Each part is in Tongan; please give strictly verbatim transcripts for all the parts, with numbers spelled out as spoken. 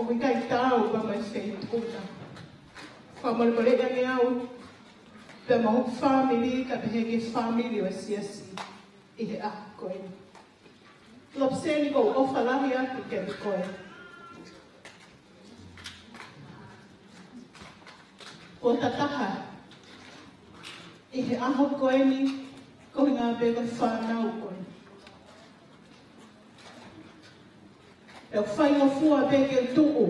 ʻOku ʻikai taau pea mo e feituʻu na. Fakamolemoleʻi ange au pea mo hoku fāmili, kae pehē ki he fāmili ʻo e siasi ʻi he ʻaho ko eni. Lopseni, ʻoku ou ʻofa lahi atu kiate koe. Kuo ta taha ʻi he ʻaho ko eni, ko e ngaahi pē ko e fānau ko eni. ʻE faingofua pē ke tuʻu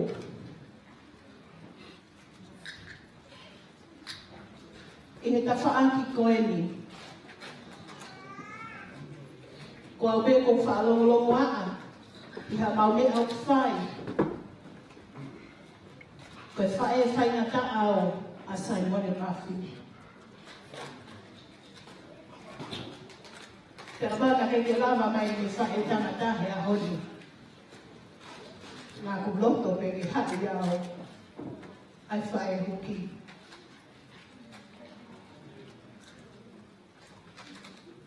ʻi he tafaʻaki ko eni. Ko au pē ʻoku ou faʻa longolongoaʻa ʻi haʻamau meʻa ʻoku fai. Ko e faʻē faingataʻa au ʻa Saimone Mafi. Pea kapau ka heʻikai lava mai ni faʻē tangata he ʻaho ni, naʻa ku loto pē ke haʻi au ʻa e faʻē huki.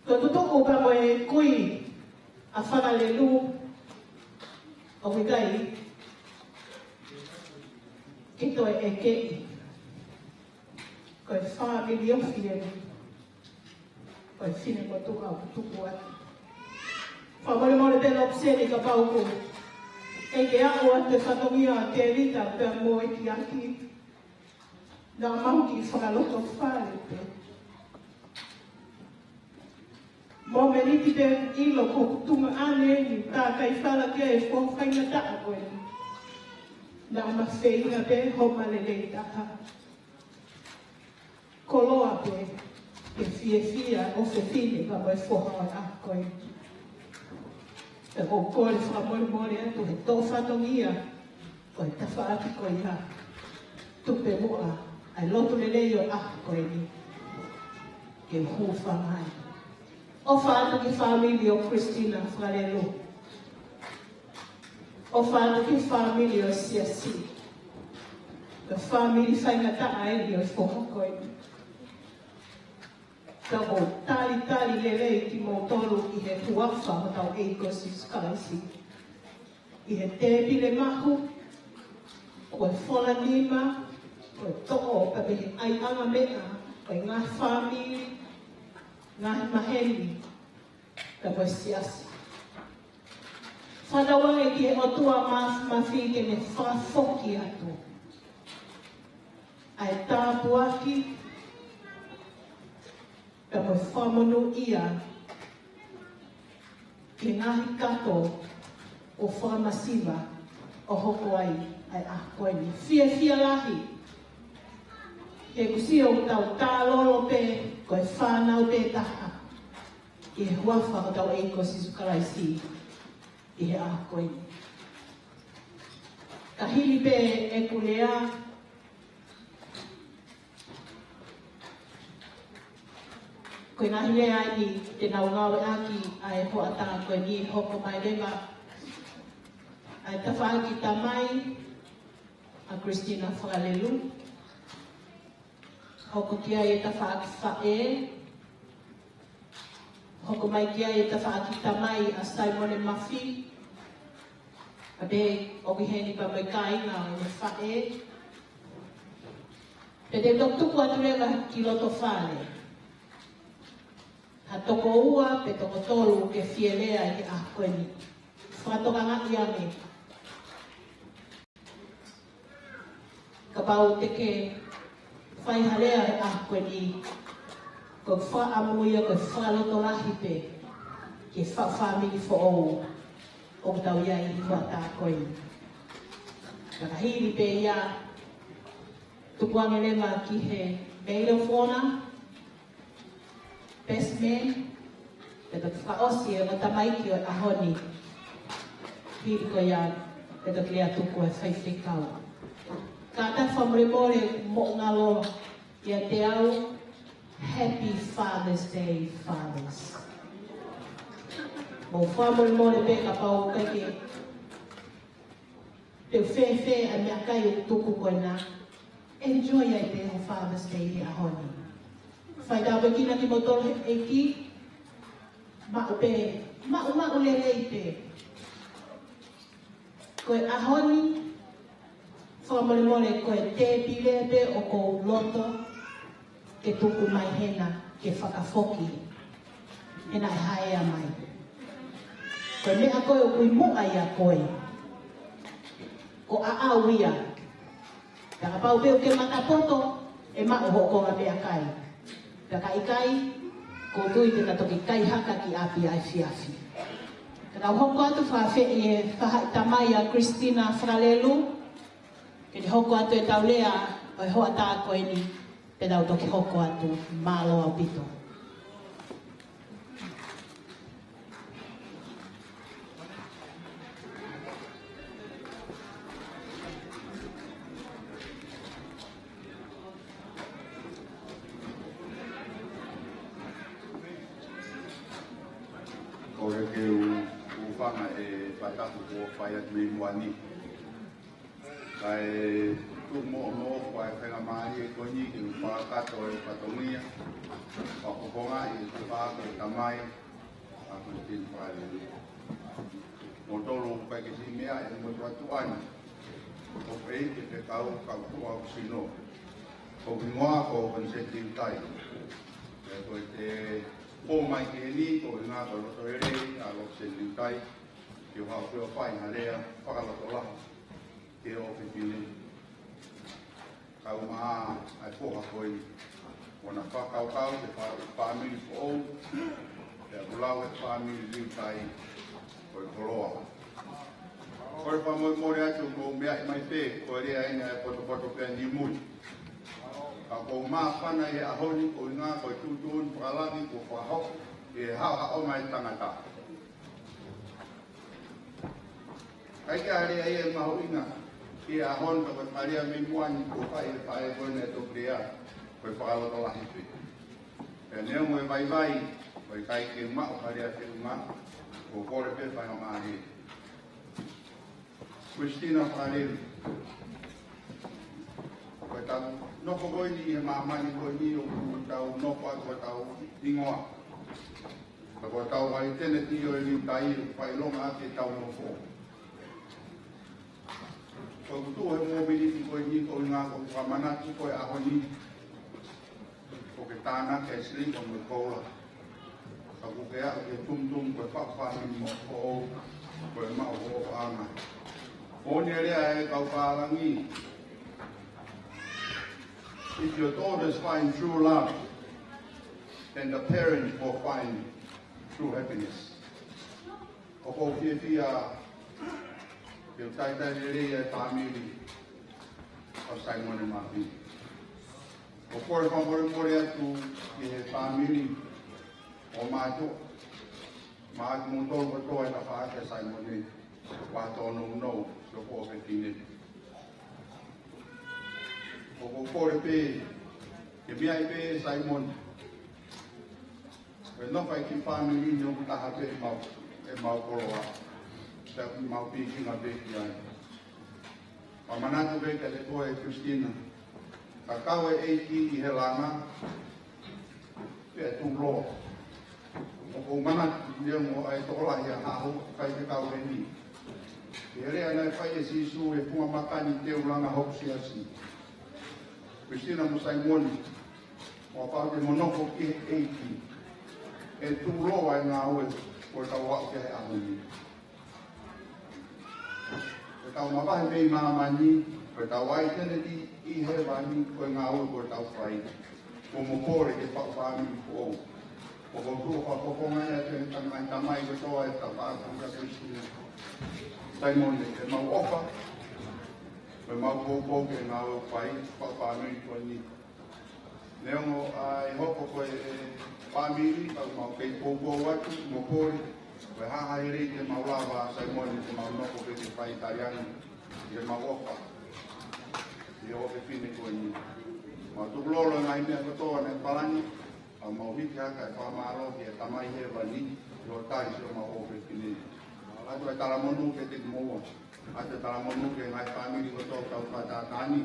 Ko e tutuku pea mo e kui ʻa Fakalelu, ʻoku ʻikai ke toe ʻekeʻi. Ko e fāmili ofi eni. Ko e fine motuʻa ʻoku tuku atu. Fakamolemole pē Lopseni kapau ʻoku ʻikai ke aʻu atu e fatongia ʻa Tēvita pea mo e kiʻi ʻaki. Naʻa mau kiʻi fakalotofale pē. Mōmeniti pē ʻilo ko hoku tuongaʻane eni, tā kai fala ke e fo faingataʻa ko eni. Naʻa ma feinga pē homa lelei taha. Koloa pē ke fiefia ʻofefine pea mo e foha ʻo e ʻaho ko eni. Pea ʻoku ou kole fakamolemole atu he tō fatongia ko e tafaʻaki ko ia. Tuku pē muʻa ʻa e lotu lelei ʻo e ʻaho ko eni ke hūfanga ai. ʻOfa atu ki he fāmili ʻo Christina Fakalelu. ʻOfa atu ki he fāmili ʻo e siasi. Ko e fāmili faingataʻa eni ʻo e foha ko eni. Ka ʻoku ou talitali lelei kimoutolu ʻi he huafa ʻo hotau ʻEiki ko Sīsū Kalaisi. ʻI he tēpile mahu, ko e fola nima, ko e toʻo pē mei he ʻaiʻanga meʻa, ko e ngaahi fāmili, ngaahi maheni, ka ko e siasi. Fakatauange ki he ʻOtua Māfimafi ke ne fakafoki atu ʻa e tāpuaki pea mo e fakamonūʻia ki he ngaahi kato ʻo fakamasiva ʻo hoko ai ʻa e ʻaho ko eni. Fiefia lahi he ʻoku ou sio ʻoku tau tālolo pē ko e fānau pē taha ʻi he huafa ʻo hotau ʻEiki ko Sīsū Kalaisi ʻi he ʻaho ko eni. Ka hili pē ʻeku lea, ko e ngaahi lea eni te nau ngāueʻaki ʻa e hoʻatā ko eni. Hoko mai leva ʻa e tafaʻaki tamai ʻa Christina Fakalelu. Hoko ki ai e tafaʻaki faʻē. Hoko mai ki ai e tafaʻaki tamai ʻa Saimone Mafi. Pea pehē ʻoku ʻi heni pea mo e kāinga ʻo e faʻē. Pea te u toki tuku atu leva ki loto fale ha toko ua pe toko tolu ke fie lea ʻi he ʻaho ko eni. Fakatokangaʻi ange kapau te ke fai ha lea he ʻaho ko eni, ko e fakaʻamu ia, ko e fakalotolahi pē ki he fa-, fāmili foʻou ʻoku tau ʻi ai ʻi he hoʻatā ko eni. Ka ka hili pē ia, tuku ange leva ki he maid of honour, best man, pea toki fakaʻosi e ongo tamaiki ʻo e ʻaho ni. Hili ko ia, pea toki lea tuku e faifekau. Kātaki fakamolemole, mou ngalo ʻiate au, Happy Father's Day, fathers. Mou fakamolemole pē kapau ʻoku ʻikai ke te u fēfē ʻa e meʻakai ʻoku tuku ko ena. Enjoy ai pē ho Father's Day he ʻaho ni. Fai tāpuekina kimoutolu he ʻEiki. Maʻu pē, maʻu, maʻu lelei pē. Ko e ʻaho ni, Fakamolemole ko e tēpile pē ʻoku ou loto ke tuku mai hena ke fakafoki hena e haea mai. Ko e meʻa ko ē ʻoku ʻi muʻa ʻia koe, ko ʻaʻau ia. Pea kapau pē ʻoku ke matapoto, ʻe maʻu hoʻo konga meʻakai. Pea ka ʻikai, ʻoku ou tui te ta toki kai haka ki ʻapi ʻa e efiafi. Ka tau hoko atu fakaafeʻi e faʻahi tamai ʻa Christina Fakalelu, ke ne hoko atu e tau lea ʻo e hoʻatā ko eni, pea tau toki hoko atu. Mālō ʻaupito. Kole ke u, u hūfanga he fakatapu kuo fai atu mei muʻa ni. Kae tuku muʻa mo e faingamālie ko eni ke u fakakakato e fatongia, fakafofongaʻi e tuʻa ko e tamai, ʻa Christina Fakalelu. Mo tolu pai ke si mea e mo tua tuani. Ko pei ke te kau kau tua o sino. Ko hingoa ko Vincent Liutai. Pea ko e te pō mai ke ni, ko hingoa ko Loto Lelei, ʻa Vincent Liutai. Ke u hao ke u fai ha lea fakalotolahi ki he ʻofefine. Kau mai ʻa e foha ko eni. ʻO na fakakaukau ke fai fāmili foʻou. Pea kuo lau e fāmili Liutai ko e koloa. Kole fakamolemole atu ʻoku ou meaʻi mai pē, ko e lea ʻeni ʻa e potopoto pē ʻa Niumui. Ka ʻoku ou māfana he ʻaho ni koeʻuhinga ko e tuʻutuʻuni fakalangi kuo fakahoko ʻi he haʻohaʻo mai tangata. ʻIkai ke ʻi ai ha lea ia ʻe mahuʻinga ki he ʻaho ni ka ko e fakalea mei muʻa ni kuo fai ʻe he faʻē ko eni ʻa e toki lea, ko e fakalotolahi pē. Pea neongo e vaivai, ʻoku ʻikai ke maʻu ha lea feʻunga, ʻoku kole pē faingamālie. Christina Fakalelu. Ko e tau nofo ko eni ʻi he māmani ko eni ʻoku tau nofo atu ko e tau hingoa. Ka ko e tau ai teneti ʻo e Liutai ʻoku fakaʻilonga ʻaki e tau nofo. Ko e kutu he mōmeniti ko eni koeʻuhinga ko e fakamanatu ko e ʻaho ni. ʻOku ke tānaki e siliva mo e koula. Ka ʻoku ke aʻu ki he tumutumu ko e fakafoki mo e foʻou, ko e maʻu hoʻo ʻofaʻanga. Ko eni e lea ʻa e kau pālangi. If your daughters find true love, then the parents will find true happiness. ʻOku ou fiefia ke u talitali lelei e fāmili ʻo Saimone Mafi. ʻOku ou kole fakamolemole atu ki he fāmili ʻo mātuʻa, mo kimoutolu kotoa ʻi he tafaʻaki ʻa Saimone, ʻoku tōnounou, sio ko e ʻofefine. ʻOku ou kole pē ke meaʻi pē Saimone. Ko e nofo ʻa e kiʻi fāmili ni ʻoku taha pē ʻemau, ʻemau koloa. Pea ʻoku mau pisinga pē ki ai. Fakamanatu pē kiate koe Christina. Ka kau e ʻEiki ʻi he langa, pea tuʻuloa. ʻOku ou manatu neongo ʻa e tokolahi ʻa haʻo, ʻikai ke kau heni. ʻI he lea naʻe fai ʻe Sīsū, ʻi he funga maka ni te u langa hoku siasi. Christina mo Saimone, ʻo kapau te mou nofo ki he ʻEiki, ʻe tuʻuloa e ngāue kuo tau aʻu ki ai he ʻaho ni. Ko e tau mavahe mei māmani, ko e tau ai teneti ʻi hēvani, ko e ngāue kuo tau fai. Ko mo kole ke fai fāmili foʻou. ʻOku ou tuʻu ʻo fakafofongaʻi atu e tamai, tamai kotoa e tafaʻaki ʻa Christina, Saimone, ʻemau ʻofa, ko ʻemau poupou ki he ngāue ʻoku fai, fai fāmili ko eni. Neongo ʻa e hoko ko e fāmili, ka ʻoku mau kei poupou atu, mo kole, ko e hā ha lelei te mau lava, Saimone, te mau nofo pē ke fai taliangi, ʻi heʻemau ʻofa ʻi he ʻofefine ko eni. Mau tukulolo e ngaahi meʻa kotoa naʻe palani, ʻa mau hiki hake e fakamālō ki he Tamai Hēvani, ʻi hoʻo tali siʻomau ʻofefine. Mau ʻoatu e talamonū kiate kimoua. ʻOatu e talamonū ki he ngaahi fāmili kotoa ʻoku tau fakatātā ni.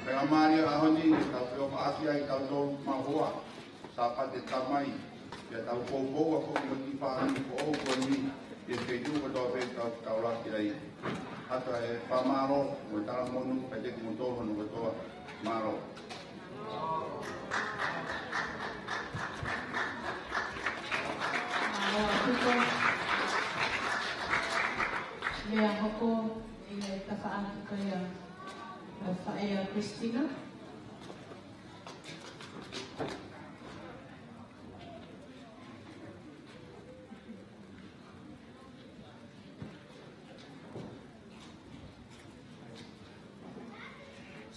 Pea mālie ʻaho ni, ke tau feʻofaʻaki ai tautolu mo e hoa. Sāpate Tamai, ke tau poupou ʻa foki mo e kiʻi fāmili foʻou ko eni, ʻi he feituʻu kotoa pē ʻoku tau, tau laki ai. Ata e fakamālō mo e talamonū kiate kimoutolu hono kotoa. Mālō. Mālō ʻaupito. Meʻa hoko ʻi he tafaʻaki ko ia ʻo Faʻē Christina.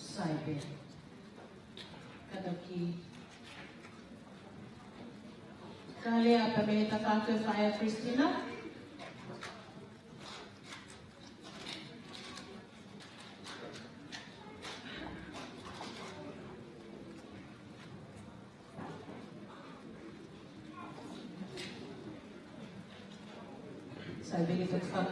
Sai pē. Kātaki. Ka lea pē mei he tafaʻaki ʻo Faʻē Christina. Sai pē ke tau fa-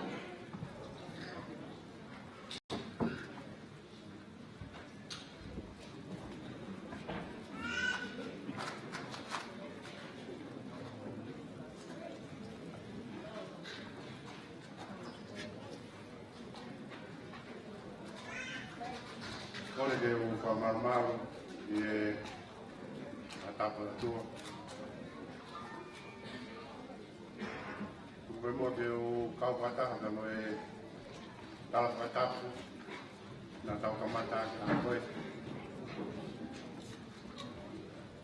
Kole ke u fakamālō ʻi he ʻataʻatā ʻa e ʻOtua. Tuku pē muʻa ke u kau fakataha pea mo e tala fakatapu naʻa tau kamata ʻaki ʻa e ʻaho ko eni.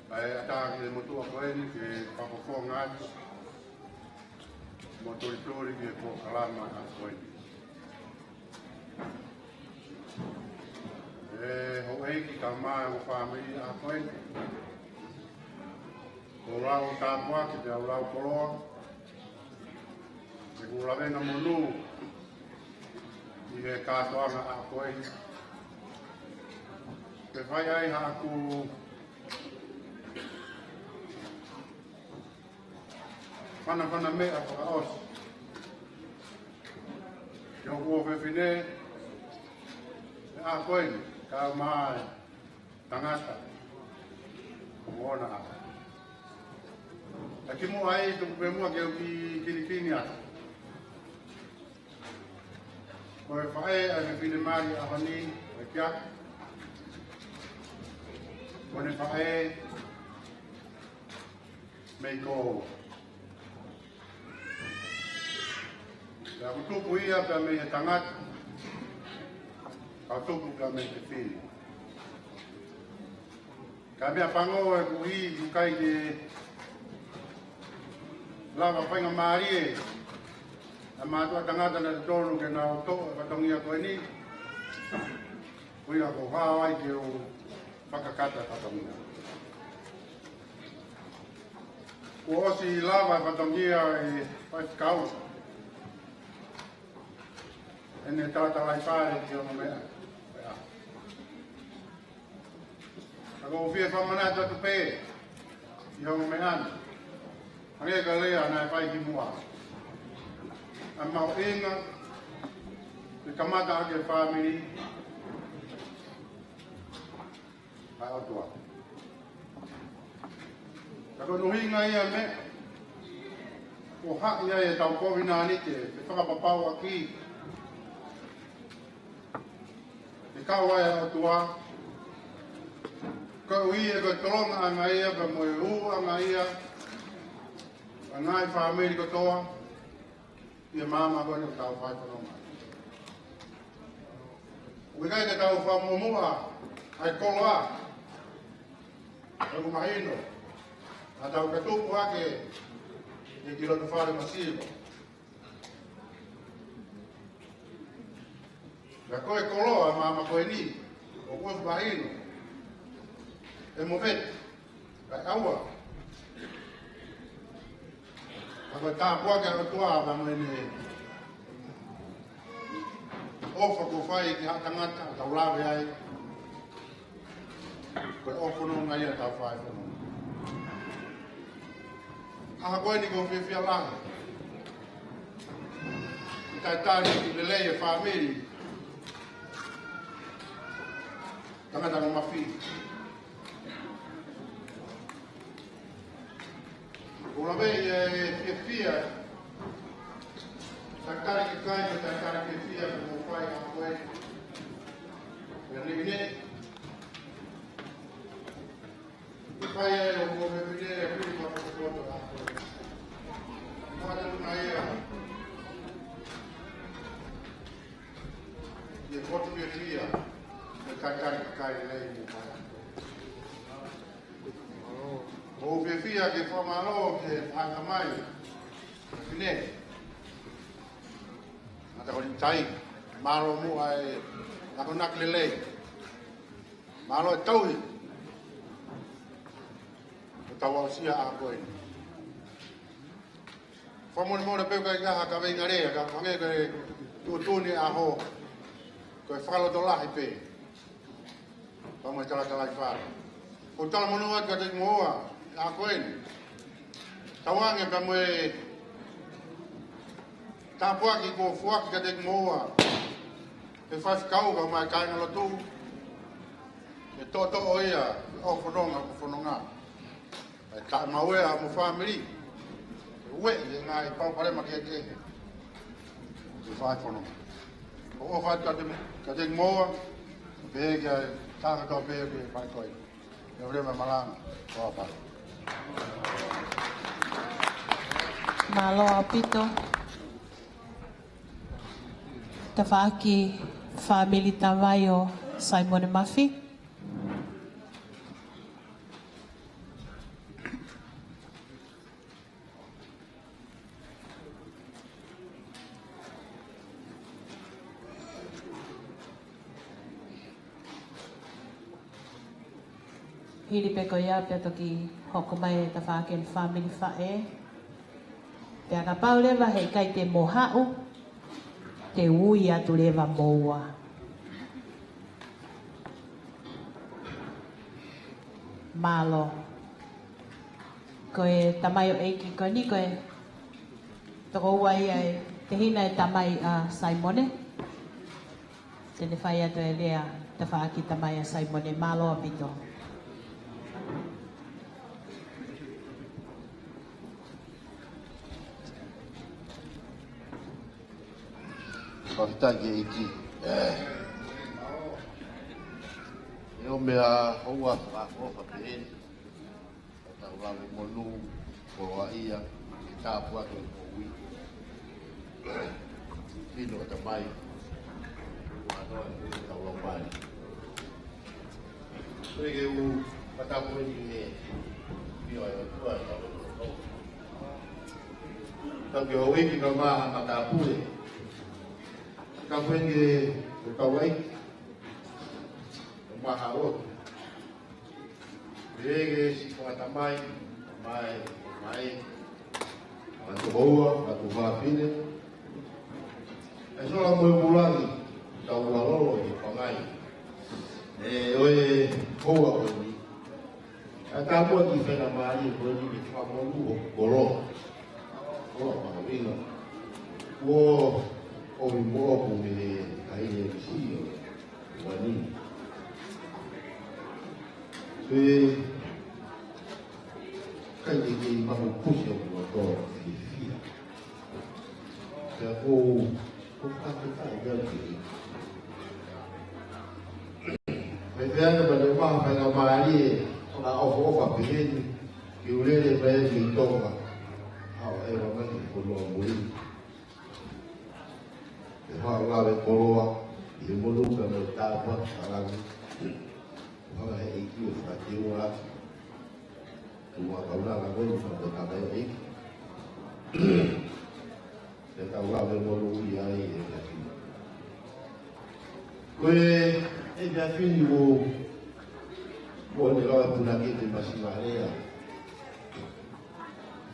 Kae ʻatā ki he motuʻa ko eni ke fakafofonga atu mo tolitoli ki he polokalama ʻa e ʻaho ko eni. ʻE houʻeiki kae ʻumaʻā e ongo fāmili ʻa e ʻaho ko eni. Ko e lau tāpuaki pea mo e lau koloa, ʻeku lavengamonū ʻi he kātoanga ʻa e ʻaho ko eni. Ke fai ai haʻaku fanafana meʻa fakaʻosi ki hoku ʻofefine he ʻaho ko eni, kae ʻumaʻā e tangata ʻo ʻona ʻaho. Ka kimuʻa ai, tuku pē muʻa ke u kiʻi kinikini atu. Ko e faʻē ʻa e finemali ʻaho ni, ʻo e kiaki. Ko ʻene faʻē mei Kōua. Pea kuo tupu ia pea mei he tangata, ka tupu pea mei he fefine. Ka ko e meʻa pango ʻeku ʻai, ʻoku ʻikai ke lava faingamālie ʻa e mātuʻa tangata naʻe totonu ke nau toʻo e fatongia ko eni. Ko ia ʻoku ou hao ai ke u fakakakato e fatongia. Kuo ʻosi lava e fatongia ʻe he faifekau ʻene talatalaifale ki hono meʻa. Ka ʻoku ou fie fakamanatu atu pē ʻi hono meʻa ni, hangē ko e lea naʻe fai kimuʻa, ʻa e mahuʻinga ke kamata ʻaki e fāmili ʻa e ʻOtua. Ka ko hono ʻuhinga ia e meʻa, ʻoku haʻi ai ʻetau kovinānite, ke fakapapauʻaki ʻe kau ai e ʻOtua, koeʻuhi ko e tolongaʻanga ia, pea mo e ʻūʻanga ia ʻa e ngaahi fāmili kotoa ʻi he māmani ko eni ʻoku tau fai fononga. ʻOku ʻikai ke tau fakamuʻomuʻa ʻa e koloa, ʻoku mahino naʻa tau ka tupu hake ʻi he kiʻi loto fale masiva. Ka ko e koloa ʻa māmani ko eni, ʻoku ʻosi mahino ʻe movete, kae ʻoua. Ka ko e tāpuaki ʻa e ʻOtua pea mo ʻene ʻofa kuo fai ki he tangata, tau lave ai. Ko e ʻofa fononga ia ʻa e tau fai fononga. ʻAho ko eni ʻoku ou fiefia lahi ke talitali e lelei e fāmili. Tangata ko Mafi. ʻOku ou lave ʻi he fiefia. Talitali ki he kakai, talitali ki he fiefia, ʻoku ou Ko e, ko e niʻihi ni, ʻoku fai ai ʻa e ʻoku fefine, ʻoku fili maʻu ʻa e poto ʻa ko e. Fakatātā mai ia. ʻI he poto fiefia, mo e kakai kakai lelei mo fai. ʻOku ou fiefia ke fakamālō ki he faʻahinga tamai fefine. Ngata ko e tai, mālō muʻa e akonaki lelei. Mālō e tauhi ʻo tau aʻusia ʻa ko eni. Fakamolemole pē ʻoku ʻikai ha kaveinga lea, ka hangē ko e tuʻutuʻuni ʻaho, ko e fakalotolahi pē. Pea mo e talatalaifale. ʻOku ou talamonū atu kiate kimoua, ʻa ko eni. Tauange pea mo e tāpuaki kuo foaki kiate kimoua ʻe he faifekau kae ʻumaʻā e kāingalotu. ʻE toʻotoʻo ia ʻo fononga, ʻo fononga. ʻE taʻemaʻu ʻa mo e fāmili. ʻE ueʻi e ngaahi palopalema kehekehe ʻi he fai fononga. ʻOku ou ʻofa atu kiate, kiate kimoua, pehē ki he taha kotoa pē ʻoku fai ko ē. Pea ʻoua ʻe malanga, ko apa. Mālō ʻaupito. Tafaʻaki fāmili tamai ʻo Saimone Mafi. Hili pē ko ia pea toki hoko mai e tafaʻaki ʻo e fāmili faʻē. Pea kapau leva heʻikai te mou haʻu, te u ui atu leva moua. Mālō. Ko e tamaioʻeiki ko eni ko e tokoua ia ʻe tehina e tamai ʻa Saimone. Te ne fai atu e lea tafaʻaki tamai ʻa Saimone. Mālō ʻaupito. Fakafetaʻi ki he ʻEiki. ʻE ʻomi ʻa e houa fakaʻofoʻofa pehē ni. Tau lave monū, koloaʻia, ke tāpuaki e moʻui. Fino ʻa e tamai. Mālō e tau lau mai. Ko e ke u matapu eni he fio ai o tua e tau lau. Tau ke houʻeiki ka maha matapu e. Ka ko e ke u tau ai. Maha o. Lege si fakatamai, mai, mai. Matuʻotua, matuʻa fine. ʻE sola mo e mulangi, tau lalolo ʻi Pangai. ʻE ʻo e houa ko eni. ʻA e tāpuaki faingamālie ko eni ke fakamonū ʻo kolo. Kolo mahuʻinga. Kuo ʻomi moʻoku mei he kakai ʻe sio. Wani. Pe, kai ke kei mahu pusi ʻo kua tō fiefia. Pea ko, ko ka ke kai ia ki. Pea pea ka pale maha faingamālie, ʻo na ʻofa ʻofa pehē ni, ki ulele pea ki Tonga. ʻAo e wa mai ki Konoa mui. ʻE faʻa lave koloa, ʻi he monū pea mo e tāpuaki ʻa langi. Hanga he ʻEiki ʻo fakateua atu. Tuʻa kaunanga ko eni fakatamai ʻEiki. ʻE tau lave monū ia ʻi he ʻEiki. Ko e, ʻe te afini mo, mo ne lave puna ke te masimalea.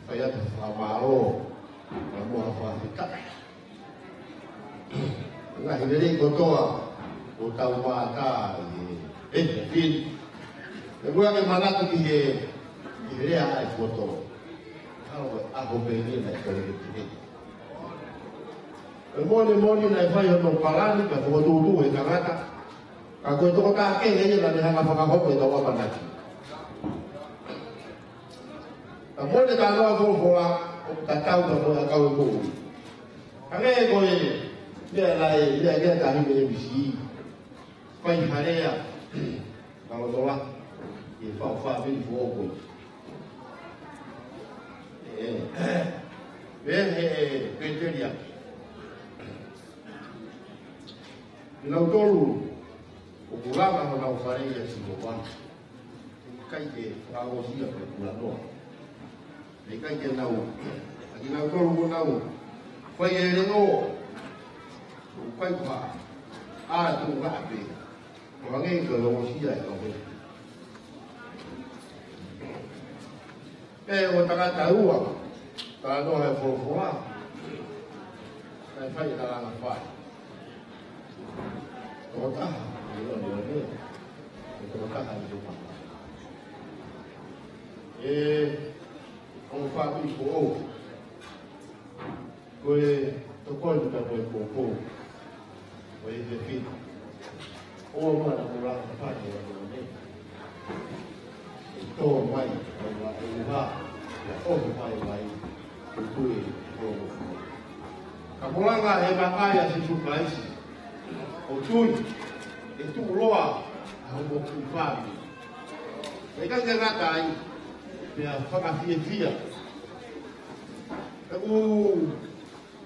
Fai atu fakamālō, ka mo ha fakafetaʻi. Ngaahi lelei kotoa, ʻo tau mātā ʻi he, ʻe, ʻe fini. ʻE kua ke manatu ki he, ki he lea ʻa e poto. Kalo e ʻaho pē ni naʻe kole ke te. ʻE moni moni naʻe fai hono palani, ka fokotuʻutuʻu e tangata. Ka ko e tokotaha kehe ia naʻa ne hanga fakahoko e tau ʻamanaki. Ka mole ka noa folofola, ʻoku tatau ka mole ka ue moʻui. Ka nge ko e, Pea naʻe, pea naʻe tahi mei M C. Fai ha lea. Ka loto la. ʻI he faʻu fāmili foʻou ko ē. ʻE, pehē ʻe Petelia. Kinautolu ʻoku langa honau fale ʻia Sihova. ʻIkai ke fakaʻosia pe kulanoa. ʻIkai ke nau, ʻa kinautolu ʻoku nau fai e leʻo, ʻoku ʻikai ko ha ʻā tuʻunga pē. ʻO hangē ko e ongosia e kau he. Pea ʻoku tangata ua, talanoa he folofola, kae fai e kalanga fai. Tokotaha, ʻio, ʻio, ʻio. Tokotaha, ʻio. ʻE, ʻo fāmili foʻou. Ko e tokoni ka ko e poupou. Ko e fefine. ʻO mana ko la ka fai ʻo ʻo ne. ʻE tō mai, ʻe wa, ʻe wa. ʻE ʻoho mai mai. ʻE tui, ʻe tō. Ka ko langa he maka ʻia Sīsū Kalaisi. ʻO tui, ʻe tuʻuloa, ʻa homo kufari. ʻIkai ke ngata ai, pea fakafiefia. ʻOku,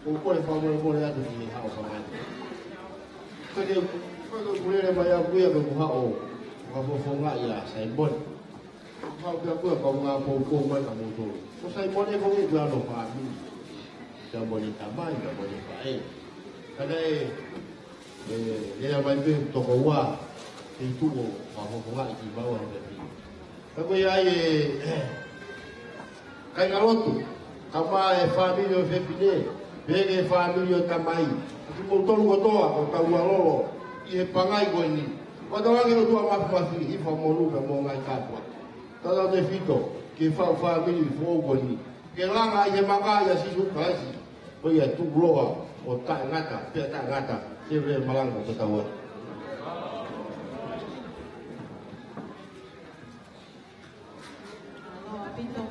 ʻoku ou kole fakamolemole atu ki he haʻo fakamolemole. Ko e, ko e, ko e lele mai ʻaku ia ko e haʻo, fakafofonga ʻia Saimone. Haʻu pē ʻaku ia ka u ngā poupou mai ka moutolu. Ko Saimone ko e ʻi he ʻano fāmili. Saimone tamai, Saimone faʻē. Ka naʻe, ʻe, lea mai pē toko ua, ʻe tuʻu ʻo fakafofongaʻi kimaua he fefine. Ka ko ia ai e, kāinga lotu, ka mā e fāmili ʻo e fefine, pehē ki he fāmili ʻo e tamai, ʻa kimoutolu kotoa, ʻoku tau ʻalolo, ʻi he pangai ko eni. Ko tau ange ʻOtua Māfimafi, ʻi fakamonū pea mo e ngaahi kāpua. Tautautefito, ki he faʻu fāmili foʻou ko eni. Ke langa ʻi he maka ʻia Sīsū Kalaisi, ko ia tuʻuloa ʻo taʻengata, pea taʻengata, ke vea malanga ko tau atu. Mālō ʻaupito.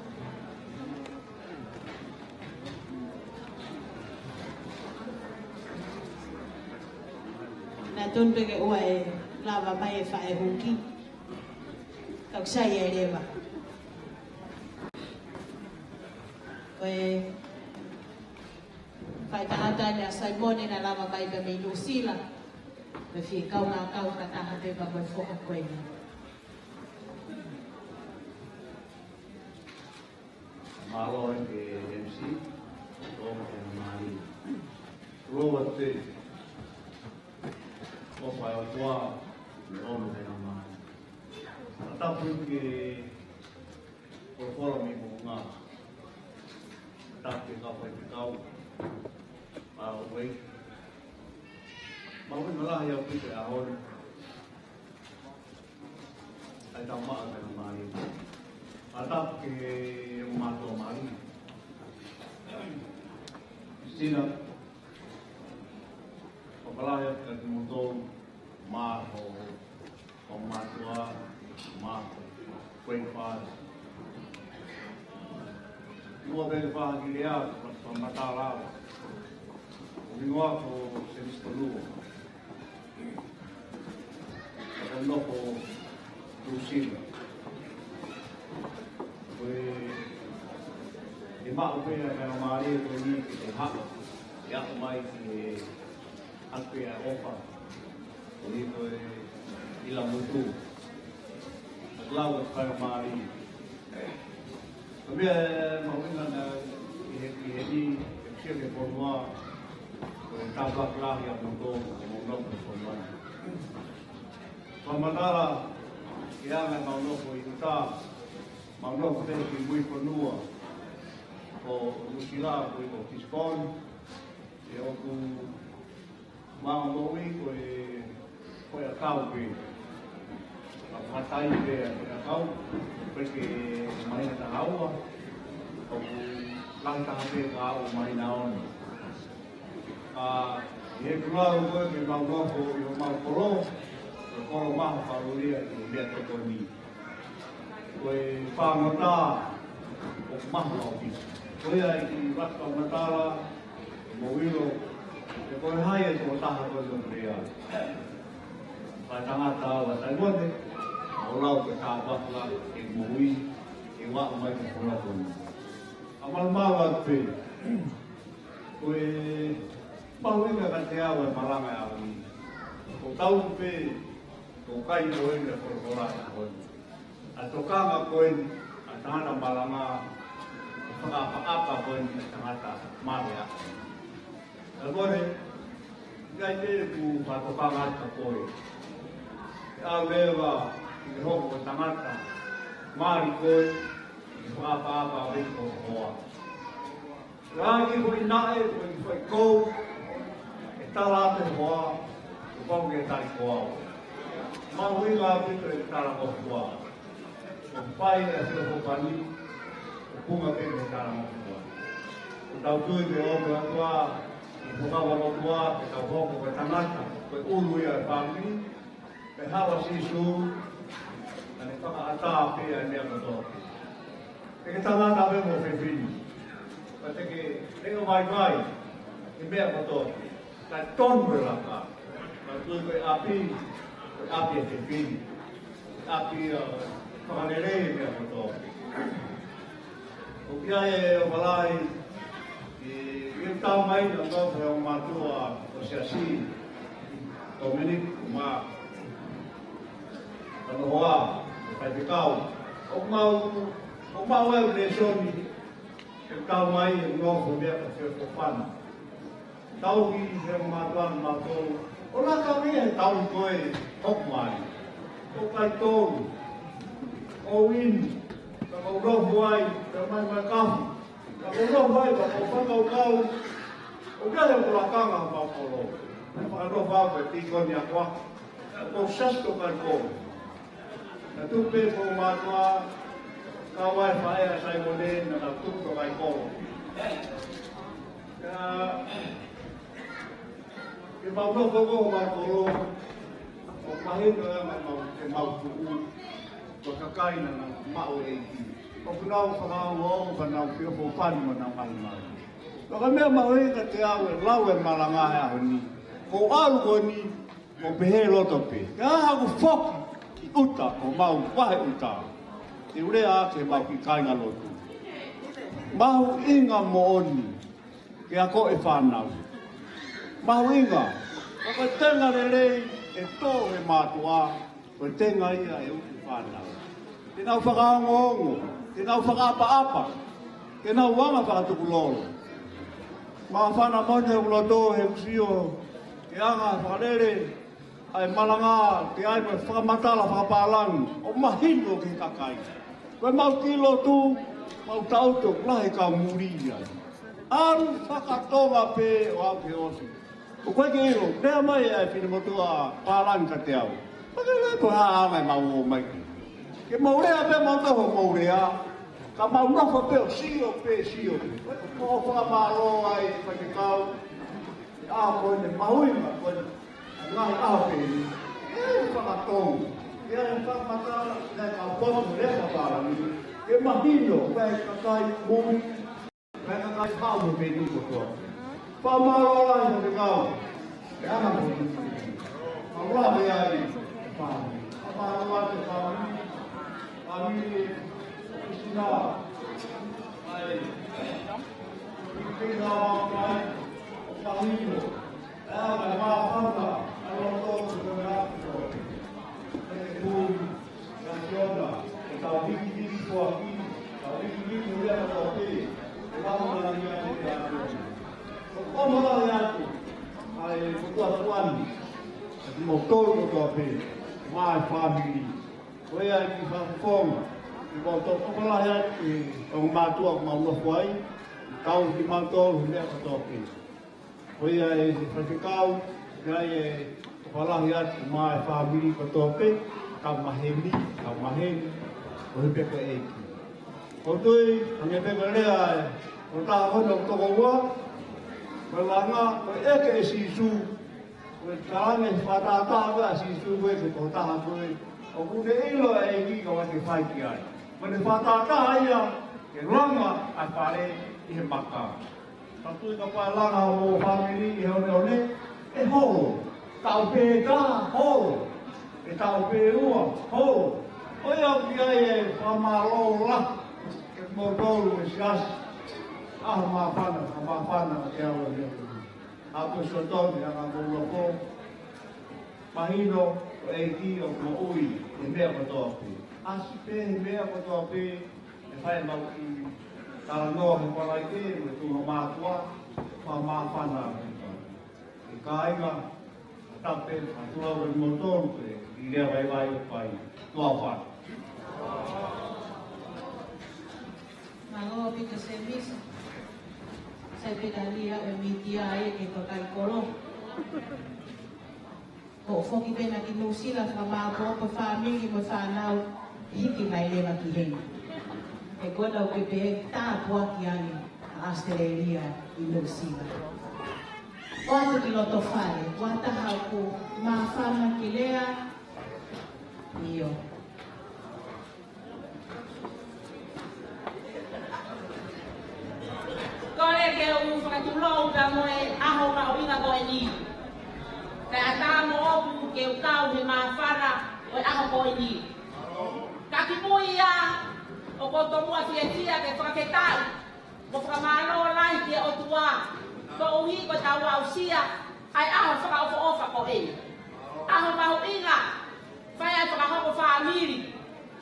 Naʻe tonu pē ke ʻoua ʻe lava mai e faʻē huki. Ka ʻoku sai e leva. Ko e faʻē tangata ʻeni ʻa Saimone naʻe lava mai pē mei Nuʻusila. Pea fie kaungā kau fakataha pē pea mo e foha ko eni. Mālō e M C, ʻofa ʻa e Laumālie. Lou atu pē, ʻofa ʻa e ʻOtua, mo e ʻofa ʻa e Laumālie. Fakatapu ki he folofola mei Moʻunga. Fakatapu ki he kau faifekau, ʻa e ʻEiki. Mau ʻi malahi au pite a hori. ʻAi tau maʻa ka na mālie. Fakatapu ki he mātuʻa mālie. Sina, ʻofa lahi atu kiate kimoutolu, mātuʻa, ʻo mātuʻa, mātuʻa, ko e fānau. Mua pē ke fai ha kiʻi lea, fakamatala. ʻOku hingoa ko Semisito Lua. Ka ko e nofo Nuʻusila. Ko e, ʻe maʻu pē ʻa e faingamālie ko eni ke te haʻu. ʻE aʻu mai ki he ʻapi ʻa e ʻofa. Ko eni ko e ʻila motu. ʻA e lau ʻa e faingamālie. Ko e meʻa ʻe mahuʻinga ʻi he, ʻi heni, ʻe kisia ke fonua, ko e tāpuaki lahi ʻa moutolu, ko moutolu ko fonua. Fakamatala, ke anga ʻemau nofo ʻi ʻuta, mau nofo pē ki mui fonua, ko Nuʻusila, ko ʻi ko Tisiponi, ʻe ʻoku Mau moʻui ko e, ko e ʻakau pē. Ka fakatai pē ʻa e ʻakau, ko e ke māhina taha ua, ʻoku lahi taha pē ka aʻu māhina ono. Ka ʻi he kulau ko e ke mau nofo ʻi homau kolo, ko e kolo maha falulia ʻi he meʻatokoni. Ko e fāngota ʻoku mahu ʻaupito. Ko ia ʻi he fakamatala, mo ʻilo, He ko e hā e tokotaha ko ē ʻoku ne lea, ko e tangata ʻa Saimone, ʻo lau ko e tāpuaki ke moʻui, ke ʻalu mai ki he fonua ko eni. ʻA malumalu atu pē, ko e mahuʻinga kiate au e malanga he ʻaho ni. Ko e tau pē, ko e kai ko eni e folofola he ʻaho ni. ʻA e tokanga ko eni ʻa e tangata malanga, ʻa e fakaʻapaʻapa ko eni ʻa e tangata malanga. Saimone, ʻikai te u fakatokanga atu kia koe. Ke ʻalu leva ke ke hoko ko e tangata mali koe, ke fakaʻapaʻapa pē ki ho hoa. Ka ʻi he foʻi naʻe, ko e foʻi kou, ʻe tala atu e hoa, kuo pau ke tali ko au. Mahuʻinga ʻaupito e talangofua. ʻOku fai e fio ko pani, ʻoku ʻuhinga pē ki he talangofua. ʻOku tau tui ke ʻomi ʻe he ʻOtua, ʻi he Fuakava Motuʻa, ke tau hoko ko e tangata, ko e ʻulu ia e fāmili, pea ʻi he ʻao ʻo Sīsū, naʻa ne fakaʻatā pē ʻa e meʻa kotoa pē. Te ke tangata pē mo e fefine. Pea te ke leʻo vaivai he meʻa kotoa pē. Kae tonu e laka. Pea tui ko e ʻapi, ko e ʻapi e fefine. Ko e ʻapi ʻo fakalelei e meʻa kotoa pē. ʻOku ʻi ai e ʻofa lahi, ʻi, ʻi he tau mai na kau fai ʻo mātuʻa ʻo e siasi, Dominic, mo e kanohoa, ʻo e faifekau. ʻOku mau, ʻoku mau e lēsoni, ʻi he tau mai e nofo meʻa ko e feʻofoʻofani. Tau ki he mātuʻa mautolu. ʻO laka mei he tau ko ē hoko mai. ʻO kai tolu. ʻO wini. Ka kau nofo ai, ka mai mai kafu. Ka kau nofo ai, ka kau fakakaukau. ʻOku ʻi ai e lakanga mautolu. Naʻe fakanofo au ko e tīkoni ako. Ko e siasi ko e kai tolu. Naʻe tuku pē ko e mātuʻa, kau ai e faʻē ʻa Saimone, naʻa nau tuku ko e kai tolu. Ka, ke mau nofo ko ē mautolu, ʻoku mahino e anga ʻemau, ʻemau tuʻu, ko e kakai naʻa nau maʻu e ʻEiki. ʻOku nau fakaongoongo, pea nau feʻofoʻofani mo ʻenau ngaahi mali. Ka ko e meʻa mahuʻinga kiate au e lau e malanga he ʻaho ni. Ko e ʻalu ko eni, ʻoku pehē loto pē. Ka ʻoku foki ki ʻuta, ko homau vahe ʻuta. Te u lea ki heʻemau kiʻi kāingalotu. Mahuʻinga moʻoni ke ako e fānau. Mahuʻinga, ka ko e tenga lelei ʻe tō he mātuʻa, ko e tenga ia ʻe ʻutu e fānau. Te nau fakaongoongo, te nau fakaʻapaʻapa, te nau anga fakatukulolo. Māfana moʻoni ʻeku loto he ʻoku ou sio ki he anga fakalele ʻa e malanga, ke ʻai mo e fakamatala fakapālangi ʻo mahino ki he kakai. Ko ʻemau kiʻi lotu, mau taʻuto, lahi e kau muli ai. ʻAlu fakatonga pē ʻo aʻu ki he ʻosi. ʻOku ʻikai ke ʻilo, pea mai ʻa e finemotuʻa pālangi kiate au. Pea ke lea ko e hā e anga ʻemau ō mai ki ai. Ke mau lea pē mau toho mau lea. Ka mau nofo pē ʻo sio pē, sio pē. Ko e fakamālō ai, faifekau. ʻA ko ʻene mahuʻinga, ko e ngaahi ʻaho pē ni. ʻE fakatonga. ʻE ʻai fakamatala, naʻe ka potu lea pālangi. Ke mahino, ko e kakai muli. Pea ka kai pau mo peni kotoa. Fakamālō lahi ʻa e kau. E ana ko ni. Fakamālō lahi ai. Fakamālō lahi ʻa e kau. Kami. Sina. Ai. Kei na wa mai. Fakamālō. ʻE ana māfana, ʻa e loto ʻo e kona ʻo e kui, ʻa Siona, ʻe tau hiki hiki foaki, tau hiki hiki ʻo lea kotoa pē, ʻe lau na ia te te atu. ʻOku ou ʻofa lahi atu, ʻa e kotoa tuani, ʻa kimoutolu kotoa pē, mo e fāmili. Ko ia e kiʻi fakafofonga, ʻoku ou ʻofa lahi atu, ʻa e ongo mātuʻa ʻoku mau nofo ai, tau kimautolu, lea kotoa pē. Ko ia e faifekau, ko ia e ʻofa lahi atu mo e fāmili kotoa pē, kau maheni, kau maheni, ʻo hangē pē ko e ʻEiki. ʻOku ou tui, hangē pē ko e lea ʻa e tokotaha ko eni ʻoku toko ua, ko e langa, ko e ʻeke ʻe Sīsū, ko e talange fakatātā ko ē ʻa Sīsū ko ē ki he tokotaha ko ē, ʻoku ne ʻilo ʻa e ʻEiki ka ʻoku ʻikai ke fai ki ai. Ko ʻene fakatātā ia, ke langa ʻa e fale ʻi he maka. Tui kapau langa hoʻomou fāmili ʻi he ʻoneʻone, ʻe holo. Taʻu pē ʻe taha, holo. ʻE taʻu pē ʻe ua, holo. ʻOku ʻi ai e fakamālō lahi kiate kimoutolu ʻi he siasi. ʻAho māfana, māfana ke au e mea. ʻA ko sotoni, ʻa ka mou loko. Mahino, ʻEiki ʻoku moʻui he meʻa kotoa pē. ʻAsi pē he meʻa kotoa pē, ʻe fai mau ki talanoa he palai pē, mo e tuʻunga mātuʻa, fakamāfana. ʻE kāinga, tape, a tulau e moutolu pē, ʻi lea vaivai ʻoku fai, tuʻa fai. Mālō Pita Semisi, sai pē ka lia e mītia ai ke tokai kolo. Ko e foki pē na ki Nuʻusila, fakamāʻopoʻopo fāmili mo fānau, hiki mai leva ki heni. He ko ena ʻoku ke pehē tāpuaki ange ʻa ʻAositelēlia ʻi Nuʻusila. ʻOatu ki loto fale, ʻoatu ha ʻoku māfana ke lea, ʻio. Kole ke u fakatulou pea mo e ʻaho mahuʻinga ko eni. Kae ʻatā moʻoku ke u kau he māfana ʻo e ʻaho ko eni. Ka kimui ia, ʻoku ou tomuʻa fiefia ke fakafetaʻi mo fakamālō lahi ki he ʻOtua, koeʻuhi ko ʻetau aʻusia ʻa e ʻaho fakaʻofoʻofa ko eni. ʻAho mahuʻinga, fai ai fakahoko fāmili,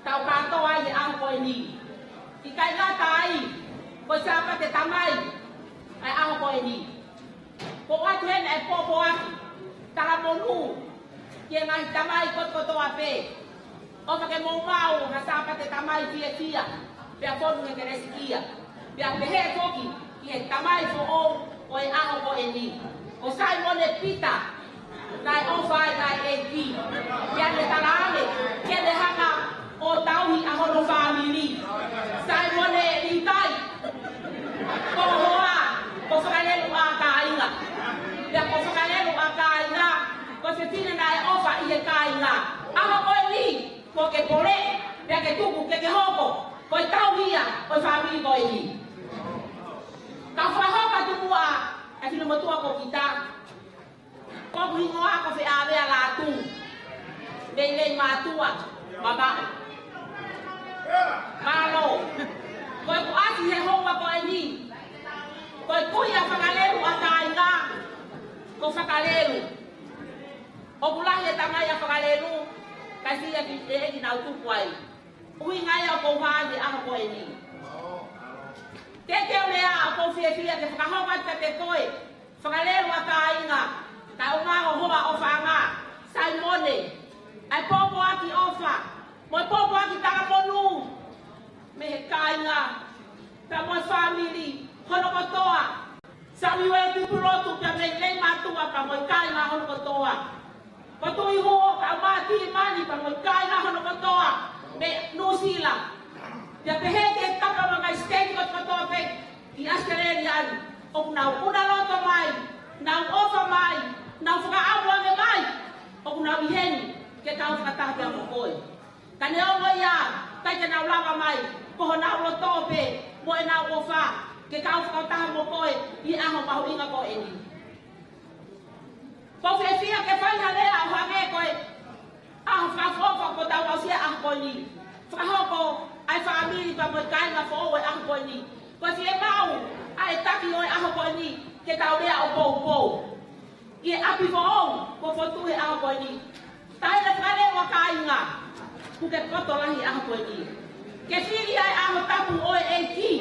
tau kātoa ai he ʻaho ko eni. ʻIkai ngata ai, ko e Sāpate Tamai ʻa e ʻaho ko eni. Ko e ʻoatu heni e pōpoaki talamonū ki he ngaahi tamai kotokotoa pē. ʻOfa ke mou maʻu ha Sāpate Tamai fiefia, pea fonu he kelesikia. Pea pehē foki ki he tamai foʻou ʻo e ʻaho ko eni, ko Saimone Pita, naʻe ʻofa ai ʻa e ʻEiki. Pea ne talaange ke ne hanga ʻo tauhi ʻa hono fāmili. Saimone Litai, ko e hoa ko Fakalelu ʻa Kāinga. Pea ko Fakalelu ʻa Kāinga, ko e fefine naʻe ʻofa ʻi he kāinga. ʻAho ko eni, kuo ke pole, pea ke tuku ke ke hoko ko e tauhi ia ʻo e fāmili ko eni. Ka fakahoko atu muʻa e finemotuʻa ko kita. Ko hoku hingoa ko Feʻavea Lātū, mei Leimātuʻa, Mamaʻo. Mālō. Ko ʻeku ʻasi he houa ko eni, ko e kui ʻa Fakalelu ʻa Kāinga, ko Fakalelu. ʻOku lahi e tamai ʻa Fakalelu, kae siʻi ʻeku ʻeiki naʻa ku tupu ai. ʻUhinga ia ʻoku ou hā he ʻaho ko eni. Ke ke ole a ʻoku ou fiefia ke fakahoko atu kiate koe, Fakalelu ʻa Kāinga, kae ʻumaʻā ho hoa ʻofaʻanga, Saimone, ʻa e pōpoaki ʻofa, mo e pōpoaki talamonū mei he kāinga, pea mo e fāmili hono kotoa. Samuela Tupulotu pea mei Leimātuʻa pea mo e kāinga hono kotoa. Ko Tuʻihuo kae ʻumaʻā Kilimani pea mo e kāinga hono kotoa mei Nuʻusila. Pea pehē ki he tapa mo e ngaahi siteiti kotokotoa pē ʻi ʻAositelēlia ni. ʻOku nau ʻuna loto mai, nau ʻofa mai, nau fakaʻamu ange mai. ʻOku nau ʻi heni ke tau fakataha pea mo koe. Ka neongo ia, ʻikai ke nau lava mai, ko honau loto pē mo ʻenau ʻofa ke kau fakataha mo koe ʻi he ʻaho mahuʻinga ko eni. ʻOku ou fiefia ke fai ha lea ʻo hangē ko e ʻaho fakaʻofoʻofa kuo tau aʻusia ʻaho ko eni. Fakahoko ʻa e fāmili pea mo e kāinga foʻou ʻo e ʻaho ko eni. Ko e fiemaʻu ʻa e taki ʻo e ʻaho ko eni ke tau lea ʻo poupou. ʻI he ʻapi foʻou kuo fotu he ʻaho ko eni. Taʻahine Fakalelu ʻa Kāinga, kuo ke poto lahi he ʻaho ko eni. Ke fili ʻa e ʻaho tapu ʻo e ʻEiki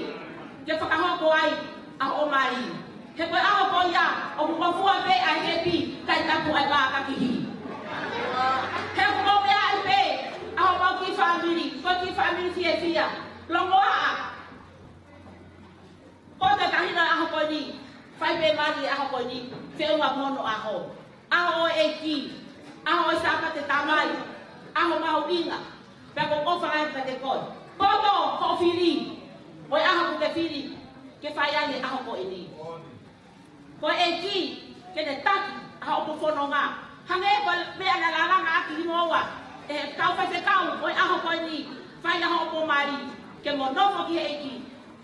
ke fakahoko ai ʻa hoʻo mali. He ko e ʻaho ko ia ʻoku ngofua pē ʻa e hepi kae tapu ʻa e pākakihi. He ʻoku mou meaʻi pē ʻa homou kiʻi fāmili, ko e kiʻi fāmili fiefia. Longoaʻa. Ko e taʻahine ʻaho ko eni, fai pē mali ʻaho ko eni, feʻunga mo hono ʻaho. ʻAho ʻo e ʻEiki, ʻaho ʻo e Sāpate Tamai, ʻaho mahuʻinga, pea ʻoku ou ʻofa lahi kiate koe. Poto hoʻo fili, ʻo e ʻaho kuo ke fili ke fai ai he ʻaho ko eni. Ko e ʻEiki ke ne taki ʻa hoʻo fononga. Hangē ko e meʻa naʻe lalanga ʻaki hingoa ʻe he kau faifekau ʻo e ʻaho ko eni, fai ʻa hoʻo mali ke mo nofo ki he ʻEiki.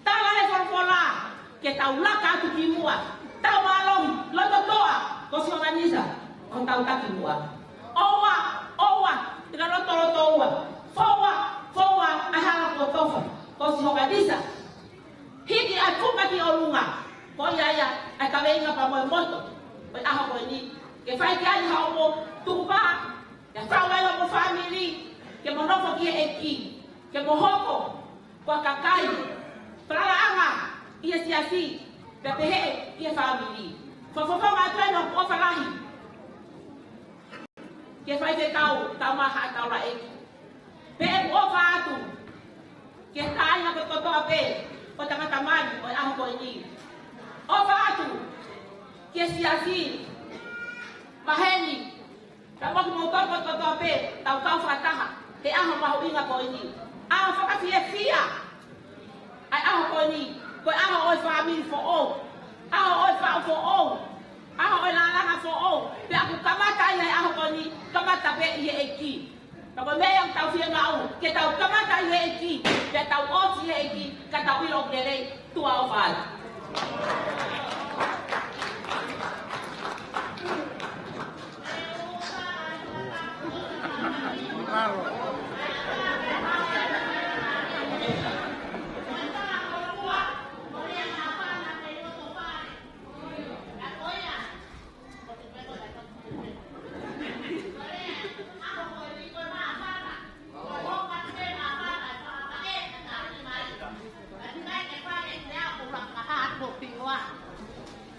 Tala he folofola, Ke tau laka atu ki muʻa, tau mālohi, loto toʻa, ko Sihokanisa, ko hotau takimuʻa. ʻOua, ʻoua, te ka lotolotoua, foua, foua, ʻa e hala kuo tofa, ko Sihokanisa. Hiki ʻa e kuka ki ʻolunga, ko ia ia, ʻa e kaveinga pea mo e moto ʻo e ʻaho ko eni. Ke fai ki ai haʻo mo tupa, ke fai ai homo fāmili, ke mo nofo ki he ʻEiki, ke mo hoko ko ha kakai falalaʻanga ʻi he siasi, pea pehē ki he fāmili. Fakafofonga atu eni hoku ʻofa lahi ki he faifekau, Taumaha Taulaʻeiki. Pea ʻoku ou ʻofa atu ki he kāinga kotoa pē ʻo e tangata mali ʻo e ʻaho ko eni. ʻOfa atu ki he siasi, maheni, pea mo kimoutolu kotoa pē, tau kau fakataha he ʻaho mahuʻinga ko eni. ʻAho fakafiefia ʻa e ʻaho ko eni, ko e ʻaho ʻo e fāmili foʻou, ʻaho ʻo e faʻu foʻou, ʻaho ʻo e lālanga foʻou. Pea ʻoku kamata ai ʻa e ʻaho ko eni, kamata pē ʻi he ʻEiki. Ka ko e meʻa ia ʻoku tau fie maʻu, ke tau kamata ʻi he ʻEiki, pea tau ʻosi ʻi he ʻEiki, ka tau ʻilo ʻoku lelei, tuʻa ʻofa atu.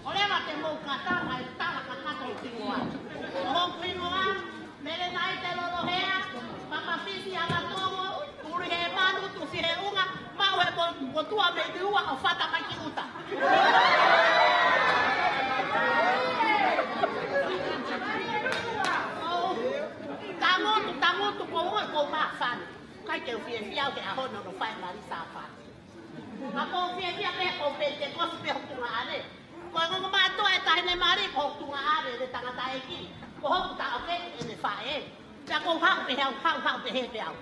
ʻOleva te mou kata mai tala kakato hingoa. Hoku hingoa, Mele Nai Te Lolohea, Papafisi Avatongo, Uli he Manu, Tusi he Unga, Maʻu he Mo-, Motuʻa mei Niua ʻo fata mai ki ʻuta. Tangutu, tangutu, ko ue ko māfana. ʻIkai ke u fiefia au he ʻaho ni ʻo fai mali Sāpate. Ka ʻoku ou fiefia pē ko Penitekosi pē hoku tuongaʻane. Ko e ongo mātuʻa ʻe taha ʻene mali ko hoku tuongaʻane, ʻene tangataʻeiki. Ko hoku taʻokete ʻene faʻē. Pea ʻoku ou haʻu pē au, haʻu, haʻu pē he pē au.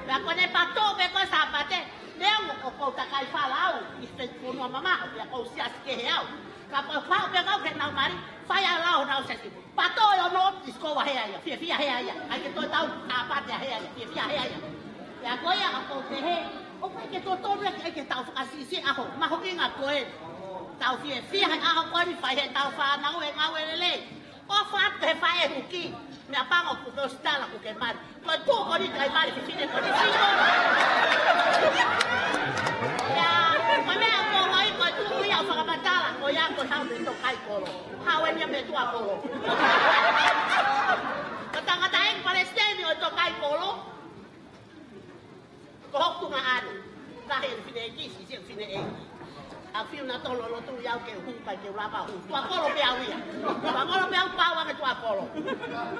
Pea ko ʻene patō pē ko e Sāpate, neongo ʻoku ou takai fala au ʻi he fonua mamaʻo, pea ʻoku ou siasi kehe au. Ka ʻoku ou haʻu pē au ke nau mali, fai au lau honau siasi. Patō ʻe ono ʻi he sikoa he ʻaia, fiefia he ʻaia. ʻAi ke toe tau Sāpate he ʻaia, fiefia he ʻaia. Pea ko ia ʻoku ou pehē, ʻoku ʻikai ke totonu ia ke ʻai ke tau fakasiʻisiʻi ʻaho mahuʻinga ko eni. Tau fiefia he ʻaho ko eni, fai heʻetau fānau e ngāue lelei. ʻOfa atu ki he faʻē huki, meʻapango kuo ke ʻosi tala kuo ke mali. Ko e tuʻu ko eni ʻikai mali, fefine ko eni single. Ia, ko e meʻa ʻoku ou ʻai, ko e tuʻu ia ʻo fakamatala, ko ia ko e haʻu mei Tōkaikolo. Haʻu eni ia mei tuʻa kolo. Ko e tangataʻeiki palesiteni ʻo Tōkaikolo, ko hoku tuongaʻane. Ka he fefine ʻeiki, siʻi siʻi fefine ʻeiki. ʻA e fiu nautolu ʻo lotu ia au ke u hū, ʻikai ke u lava hū. Tuʻa kolo pē au ia. Tuʻa kolo pē au, pau ange tuʻa kolo.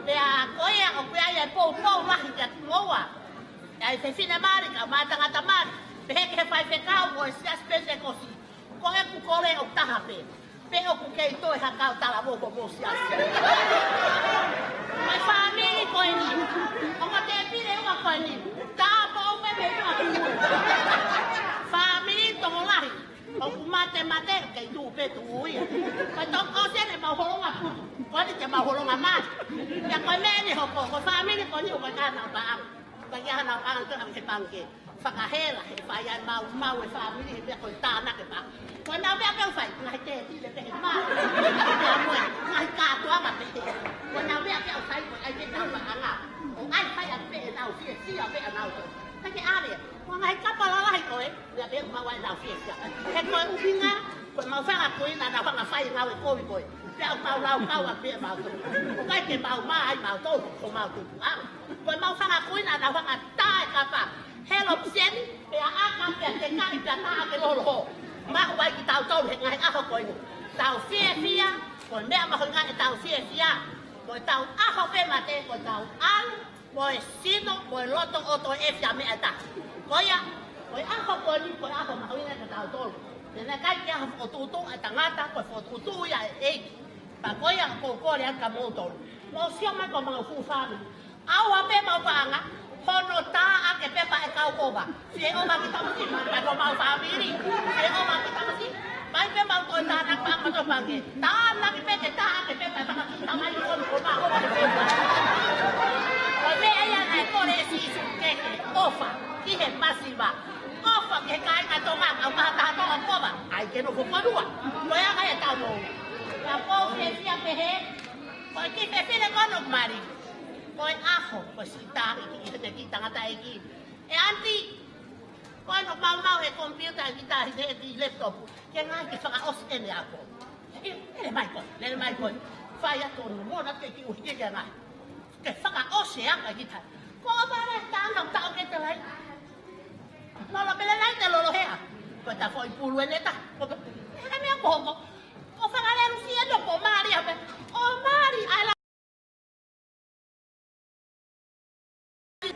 Pea ko ia ʻoku ʻi ai e poupou lahi kiate kimoua. ʻA e fefine mali, kaeʻumaʻā e tangata mali. Pehē ki he faifekau ʻo e Siasi Penitekosi. Ko ʻeku kole ʻoku taha pē. Pe ʻoku kei toe ha kau talavou homou siasi. Ko e fāmili ko eni. Ongo tēpile ua ko eni. Tāpō pē mei tuʻa ki mui. Fāmili tokolahi. ʻOku mate mate, kei tuʻu pē tuʻu ia. Ko e toko ʻosi ʻene mau holonga putu. Ko eni te mau holonga mali. Ia ko e meʻa eni hoko, ko e fāmili ko eni ʻoku ʻikai ke nau paʻanga. ʻIkai ke nau paʻanga, toe ʻave ki he pangikē. Fakahela, he fai ai mau, mau e fāmili, he meʻa ko e tānaki pē. Ko ʻenau meʻa pē ʻoku fai, ngaahi tēpile pē he mali. Pea mo e, ngaahi kātoanga pē he. Ko ʻenau meʻa pē ʻoku fai, ko e ʻai pē ʻenau paʻanga. ʻO ʻai fai atu pē ʻenau fiefia pē ʻanautolu. ʻIkai ke ʻave, ko e ngaahi kapa lalahi ko ē, meʻa pē ʻoku maʻu ai ʻenau fiefia. He ko e ʻuhinga, ko ʻemau fanga kuini naʻa nau hanga fai ngāue kovi ko ē. Pea ʻoku mau laukau atu pē mautolu. ʻIkai ke mau mā ai mautolu, ko mau tupuʻanga. Ko ʻemau fanga kuini naʻa nau hanga tā e kapa. Helo piseni, pea ʻaka, pea tekaʻi, pea tā ake lolohō. Maʻu ai kitautolu he ngaahi ʻaho ko eni. Tau fiefia, ko e meʻa mahuʻinga ʻetau fiefia. Ko ʻetau ʻaho pē mate, ko ʻetau ʻalu, mo e sino, mo e loto ʻo toe ʻefi ʻa meʻa ʻe taha. Ko ia, ko e ʻaho ko eni, ko e ʻaho mahuʻinga kiate kitautolu. Pea naʻe ʻikai ke ʻaho fokotuʻutuʻu ʻa e tangata, ko e fokotuʻutuʻu ia ʻe he ʻEiki. Pea ko ia ʻoku ou kole atu kia moutolu. Mou sio mai ko homau fuʻu fāmili. ʻAua pē mau paʻanga, hono tā ake pē pea ʻe kau ʻova. Fie ʻova ki tamasiʻi, mai pē ko homau fāmili. Fie ʻova ki tamasiʻi, mai Pea mau toe tānaki pē, mau toe pake. Tānaki pē ke tā ke pē pea fakakiʻi tamai ko eni ko ma ko ma ke pē. Ko e meʻa ia naʻe kole ʻe Sīsū ke ke ʻofa ki he masiva. ʻOfa ki he kāinga Tonga, kau kaha taha Tonga kova. ʻAi ke nofo fonua. Ko e anga ia ʻetau moʻui. Kapau fiefia pehē, ko e kiʻi fefine ko eni ʻoku mali. Ko e ʻaho, ko e siʻi tā ʻi he kiʻi tangataʻeiki. ʻE aunty, ko ena maumau he computer ʻe kita he, he, he laptop. Ke ngaahi ke fakaʻosi ʻene ako. ʻE, ʻe lele mai koe, lele mai koe. Fai atu hono moʻona ke kiʻi ʻuhi ke ngaahi. Ke fakaʻosi e ako ʻe kita. Ko e vale tāna ʻoku taʻo ke te lai. Lolo pele lai te lolo hea. Ko e ta foʻi pulu ʻene ta. Ko e, ʻe he meʻa ko hoko. Ko fakalelu si ʻene ko mali ape. ʻO mali ʻa e la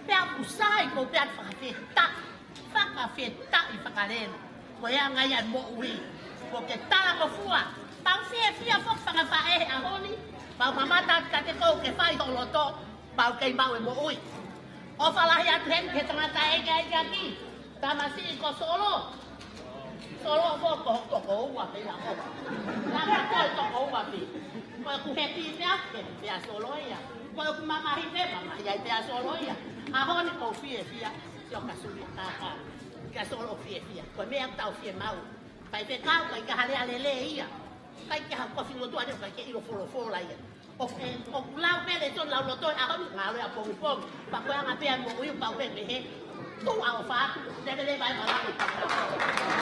Pea ʻoku sai ko pea fakafetaʻi, fakafetaʻi fakalelu. Ko e anga ia e moʻui, ko ke talangofua. Pau fiefia foki fakafaʻehi he ʻaho ni, pau mamata atu kiate koe ke fai ho loto, pau kei maʻu e moʻui. ʻOfa lahi atu heni ki he tangataʻeiki ʻa e ʻEiki. Tamasiʻi ko Solo. Solo ko, ko, ko, ko ua pē ia ko. Laka ko e toko ua pē. Ko e ku he pī pea, he pea Solo ia. Ko e ku mamahi pē, mamahi ai pea Solo ia. ʻAho ni ko fiefia, sio ka suli ka ka. Ka Solo fiefia. Ko e meʻa tau fiemaʻu. Faifekau, ʻikai ke ha lea lelei ia. ʻIkai ke ha kofi motuʻa ni, ʻikai ke ʻilo folofola ia. ʻOku, ʻoku lau pē lēsoni lauloto he ʻaho ni, ngalo ia pongipongi. Pea ko e anga pē ia moʻui pau pē pehē. Tuʻa ʻofa atu, lele lele mai malako.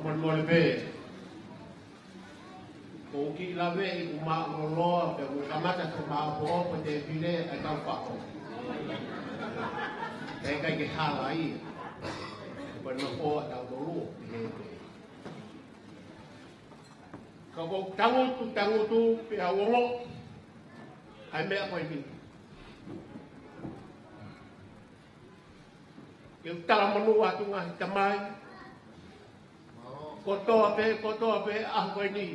Molemole pē. ʻOku ou kiʻi lave ʻi ku maʻu loloa, pea ʻoku kamata ko maʻu poʻo, ko e te pile, ʻa e kau fako. ʻE ʻikai ke hala ia. Ko e nofo ʻa tautolu, he, he. Ka ʻoku ou tangutu, tangutu, pea u ongoʻi ʻa e meʻa ko eni. Ke u talamonū atu ngaahi tamai. Kotoa pē, kotoa pē, ʻaho ko eni.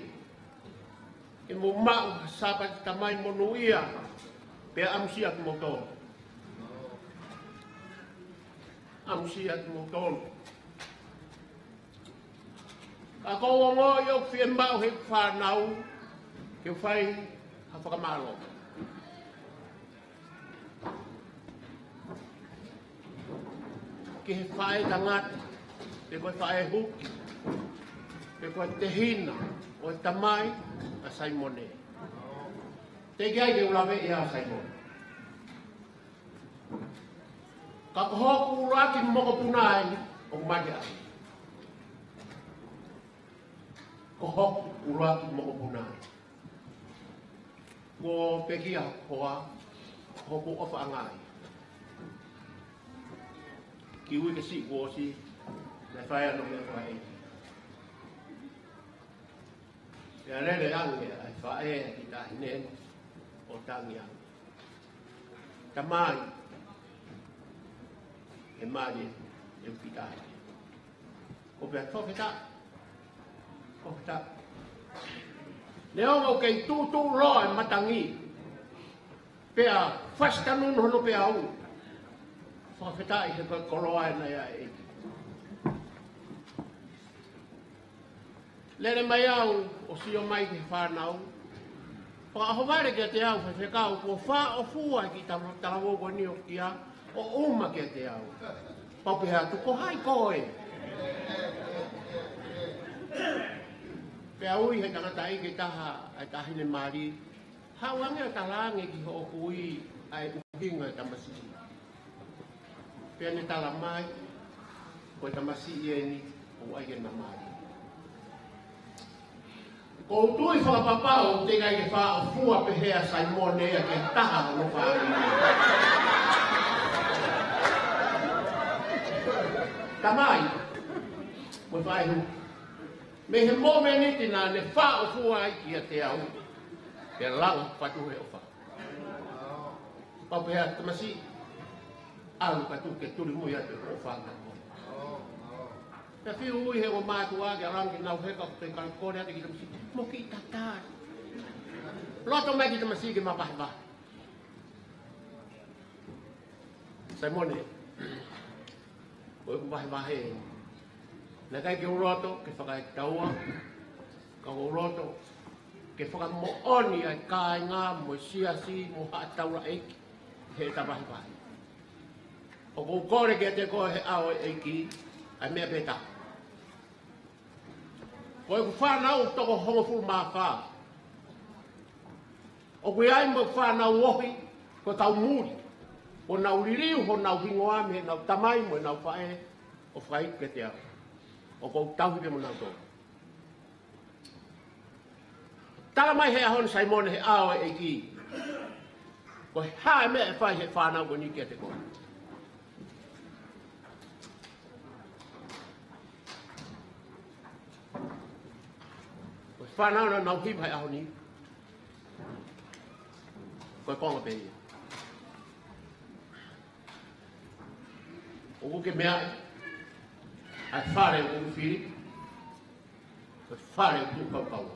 Ke mou maʻu ha Sāpate Tamai monūʻia, pea ʻamusia kimoutolu. ʻAmusia kimoutolu. Ka ʻoku ou ongoʻi ʻoku fiemaʻu he fānau, ke u fai ha fakamālō. Ki he faʻē tangata, pe ko e faʻē huki, pe ko e tehina, ʻo e tamai, ʻa Saimone. Teʻeki ai ke u lave ia ʻa Saimone. Ka ko hoku ʻuluaki mokopuna eni, ʻoku mate ai. Ko hoku ʻuluaki mokopuna eni. Kuo pekia hoa, hoku ʻofaʻanga ia. Ki uike siʻi kuo ʻosi, naʻe fai ʻa e meʻa fakaʻeiki. Pea lele ange ʻa e faʻē ki taʻahine ʻo tangi ange. Tamai, ʻe mali, ʻe pita. Ko pea toketa, toketa. Neongo ʻoku kei tuʻutuʻu loa e matangi. Pea fasi tanu hono peau. Fakafetaʻi he ko e koloa ena ia ʻe. Lele mai au ʻo sio mai ki he fānau. Fakaʻohovale kiate au, faifekau, kuo fāʻofua ki tala-, talavou ko eni ʻo kia, ʻo ʻuma kiate au. Pau pehē atu, ko hai koe? Pea ui he tangataʻeiki ʻe taha, ʻa e taʻahine mali. Haʻu ange ʻo tala ange ki hoʻo kui ʻa e ʻuhinga e tamasiʻi. Pea ne tala mai, ko e tamasiʻi eni, ʻoku ʻai ke na mali. ʻOku ou tui fakapapau, teʻeki ai ke fāʻofua pehē ʻa Saimone ia ki ha taha hono fāmili. Tamai, mo e faʻē huki. Mei he momeniti naʻa ne fāʻofua ai kiate au, ke langa fatu he ʻofa. Pau pehē atu tamasiʻi, ʻalu ka tuku ke tuli mo ia te ʻofa anga mo. Pea fiu ui he ongo mātuʻa ke ʻalu ange ke nau heka, pea kole atu ki he tamasiʻi, mo kiʻi tatali. Loto mai ki he tamasiʻi ke ma vahevahe. Saimone, ko ʻeku vahevahe, naʻe ʻikai ke u loto ke fakaetaua, ka ʻoku ou loto ke fakamoʻoni ʻa e kāinga mo e siasi mo haʻa taulaʻeiki heʻeta vahevahe. ʻOku ou kole kiate koe he ʻao ʻo e ʻEiki ʻa e meʻa pē taha. Ko ʻeku fānau toko hongofulu mā fā, ʻoku ʻi ai mo e fānau ohi, ko e kau muli, ʻoku nau liliu honau hingoa mei heʻenau tamai mo ʻenau faʻē ʻo fai kiate au. ʻOku ou tauhi pē mo nautolu. Tala mai he ʻaho ni Saimone he ʻao ʻo e ʻEiki, ko e hā e meʻa ʻe fai he fānau ko eni kiate koe? Ko e fānau naʻa nau hiva he ʻaho ni, ko e konga pē ia. ʻOku ke meaʻi ʻa e fale ʻoku fili, ko e fale ʻoku tuʻu kaukau.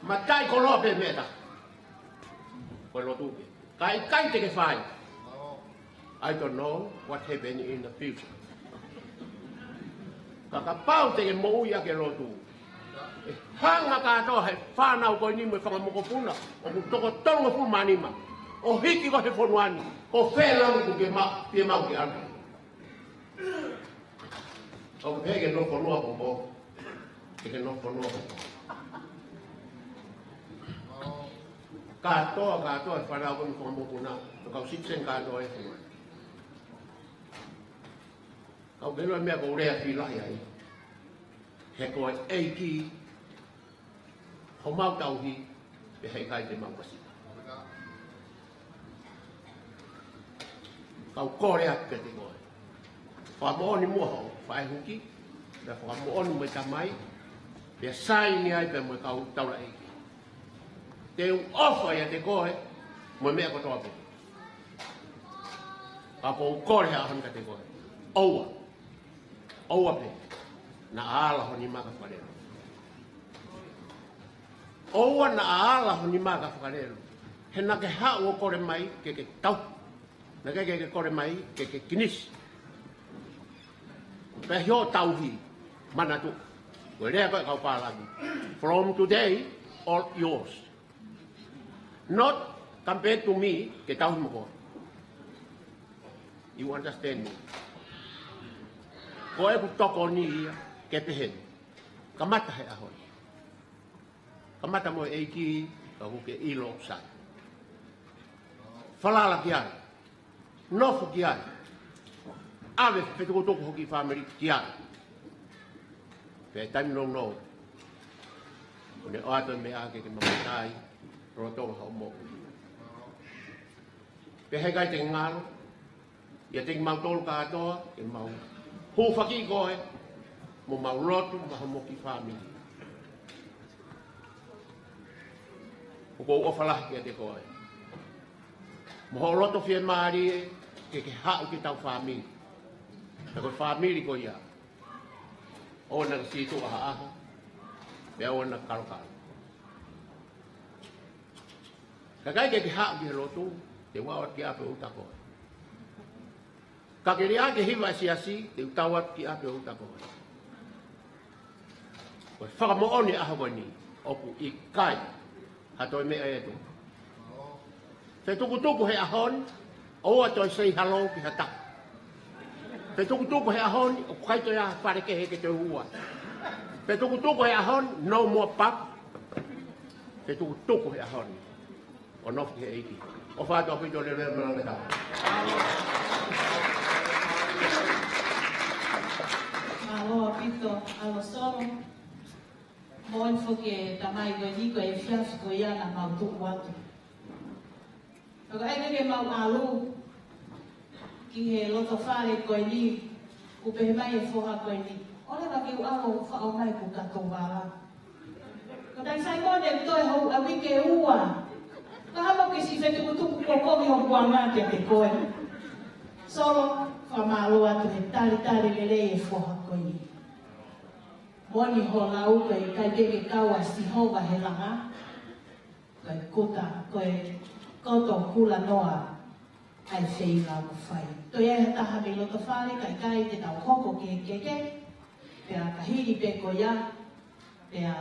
Mataʻikoloa pē meʻa taha, ko e lotu pē. Ka ʻikai te ke fai, I don't know what happen in the future. Ka kapau te ke moʻui ʻaki e lotu, ʻe hanga kātoa he fānau ko eni mo e fanga mokopuna ʻoku toko tolungofulu mā nima ʻo hiki ko ē he fonua ni, ko fē lalo ʻoku ke ma-, ke mau ke ʻalu. ʻOku pehē ke nofo noa ko mo, ke ke nofo noa ko mo. Kātoa, kātoa e fānau ko eni mo e fanga mokopuna, mo e kau citizen kātoa e fonua. Ka ʻoku ke ʻilo e meʻa ʻoku ou lea fī lahi ai, he ko e ʻEiki homau tauhi, pea heʻikai te mau masiva. Kau kole atu kiate koe, fakamoʻoni muʻa hoʻo faʻē huki, pea fakamoʻoni mo e tamai, pea saini ai pea mo e kau taulaʻeiki. Te u ʻofa ʻiate koe mo e meʻa kotoa pē. Ka ʻoku ou kole he ʻaho ni kiate koe, ʻoua, ʻoua pē naʻa ala ho nima ki ha fakalelu. ʻOua naʻa ala ho nima ki ha fakalelu. He naʻa ke haʻu ʻo kole mai ke ke tau, naʻe ʻikai ke ke kole mai ke ke kinisi. Pea ʻi hoʻo tauhi, manatu, ko e lea ko ē ʻa e kau pālangi, from today, all yours. Not come back to me ke tauhi mo koe. You understand me? Ko ʻeku tokoni ia ke pehē ni. Kamata he ʻaho ni. Kamata mo e ʻEiki, ka ʻoku ke ʻilo ʻoku sai. Falala ki ai. Nofo ki ai. ʻAve fetukutuku ho kiʻi fāmili ki ai. Pea taimi nounou, ʻoku ne ʻoatu e meʻa ke ke mamata ai lolotonga hoʻo moʻui. Pea heʻikai te ke ngalo, ʻiate kimautolu kātoa, ke mau hūfaki koe, mo mau lotu maʻa homo kiʻi fāmili. ʻOku ou ʻofa lahi kiate koe mo hoʻo loto fiemālie ke ke haʻu ki heʻetau fāmili. He ko e fāmili ko ia, ʻoua naʻa ke sītuʻa ha ʻaho, pea ʻoua naʻa ke kalokalo. Ka ʻikai ke ke haʻu ki he lotu, te u ʻalu atu ki ʻapi ʻo uta koe. Ka ke lea ki he hiva ʻa e siasi, te u tau atu ki ʻapi ʻo uta koe. Ko e fakamoʻoni ʻaho ko eni, ʻoku ʻikai ha toe meʻa ʻe tuku. Fetukutuku he ʻaho ni, ʻoua toe say hello ki ha taha. Fetukutuku he ʻaho ni, ʻoku ʻikai toe ʻi ai ha fale kehe ke toe ua. Fetukutuku he ʻaho ni, no more pub. Fetukutuku he ʻaho ni, ʻo nofo ki he ʻEiki. ʻOfa atu ʻaupito, lelei, malanga taha. Mālō ʻaupito, ʻAlo Solo. Moʻoni foki e tamai ko eni, ko e efiafi ko ia naʻa mau tuʻu atu. Ka ko e ʻai ke mau ʻalu ki he loto fale ko eni, ʻoku pehē mai e foha ko eni, ʻoua leva ke u ʻalu ʻo faʻo mai ʻeku kato vala. Ko tai Saimone, toe hou ʻa e uike ʻe ua. Ka hamo ke siʻi fetukutuku kovi ho kuonga kiate koe. Solo, fakamālō atu he talitali lelei e foha ko eni. Moʻoni hoʻo lau, ko e ʻikai pē ke kau ʻa Sihova he langa, ko e kuta, ko e koto kulanoa ʻa e feinga ʻoku fai. Toe ʻi ai ha taha mei loto fale, ka ʻikai, te tau hoko ki he keke, pea ka hili pē ko ia, pea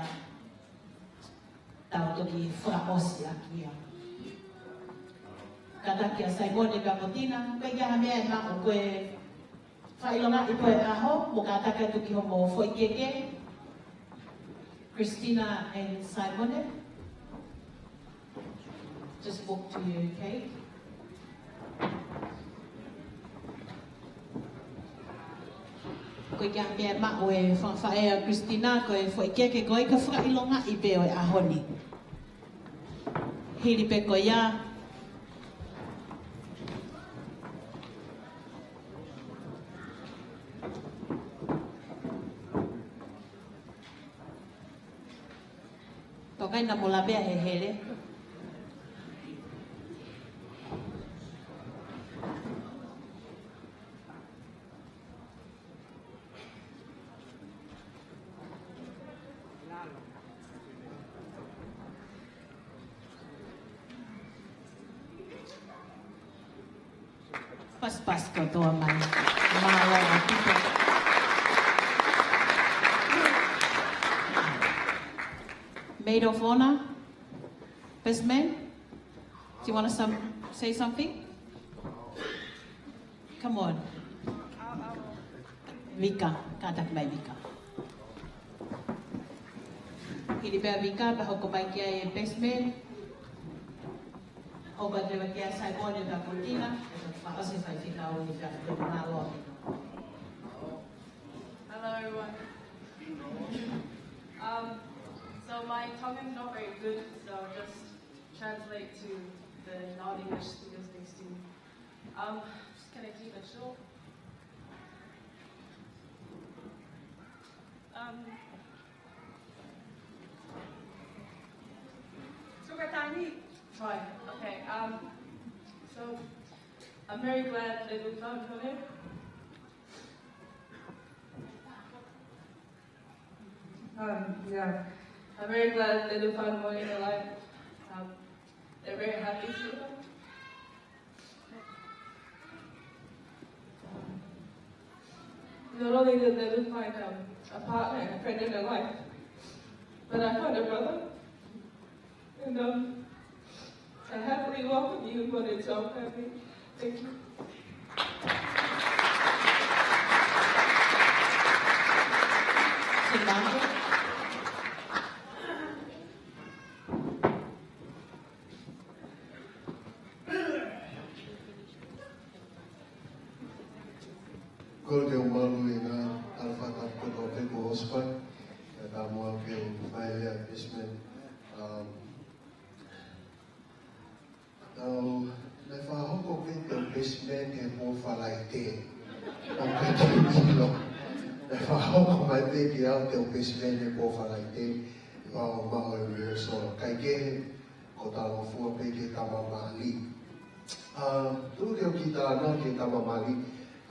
tau toki fakaʻosi ʻaki ia. Kātaki ʻa Saimone pea mo Tina, ko e ʻikai ha meʻa ʻe maʻu, ko e fakaʻilongaʻi pē ʻo e ʻaho, mou kātaki atu ki hoʻomou foʻi keke. Christina and Saimone. Just walk to your cake. Ko e ʻikai ha meʻa ʻe maʻu ʻe fakafaʻea Christina, ko e foʻi keke ko ia ka fakaʻilongaʻi pē ʻo e ʻaho ni. Hili pē ko ia. Toka ina mo la pea he hele. Paspas kotoa mai. Mālō ʻaupito. Maid of Honor, best man, do you want to some, say something? Come on. Vika, kātaki mai Vika. Hili pē ʻa Vika, pea hoko mai ki ai e best man. Hoko atu leva kia Saimone pea mo Tina, ʻe fakaʻosi e faifekau ni pea ko e mālō. Hello, everyone. Um, so my Tongan's not very good, so I'll just translate to the non-English speakers next to me. Um, just gonna keep it short. Um, Sukatani. Fine. Okay. Um, so I'm very glad that we found her. Um, yeah. I'm very glad that we found Molly alive. Um, they're very happy to. Not only did they look like, um, a partner and a friend in their life, but I found a brother. And, um, I happily welcome you, Mone Taukavi. Thank you. Thank you. Kole ke u malu ʻi he ngaahi ʻalafata kotoa pē kuo ʻosi fai. Ka ka mua ke u fai lea best man. Um, tau, naʻe fakahoko pē ke u best man he pō Falaite. ʻOku ʻikai ke u ʻilo. Naʻe fakahoko mai pē ke u ʻi he best man he pō Falaite. Ua o ma o e rehearsal. Kae kehe, ko e talangofua pē ki he tama mali. ʻA, tuku ke u kiʻi talanoa ki he tama mali.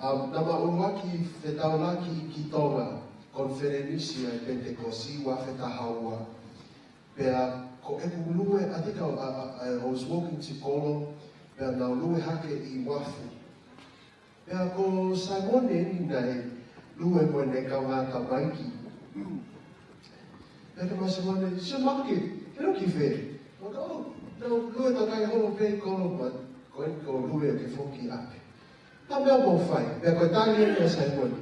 ʻA, naʻa ma ʻuluaki fetaulaki ki Tonga, konifelenisi ʻa e Penitekosi, ua afe taha ua. Pea ko ʻeku lue, I think I, I, I was walking to Kolo, pea naʻa ku lue hake ʻi Uafu. Pea ko Saimone eni naʻe lue mo ʻene kaungā tamaiki. Pea ka ma Saimone, "Sio Maki, ke lue ki fē?" Maka, "Oh, naʻa ku lue takai holo pē ʻi Kolo, but ko eni ko e lue ke foki ʻapi." Ka meʻa mo fai, pea ko e tali eni ʻa Saimone.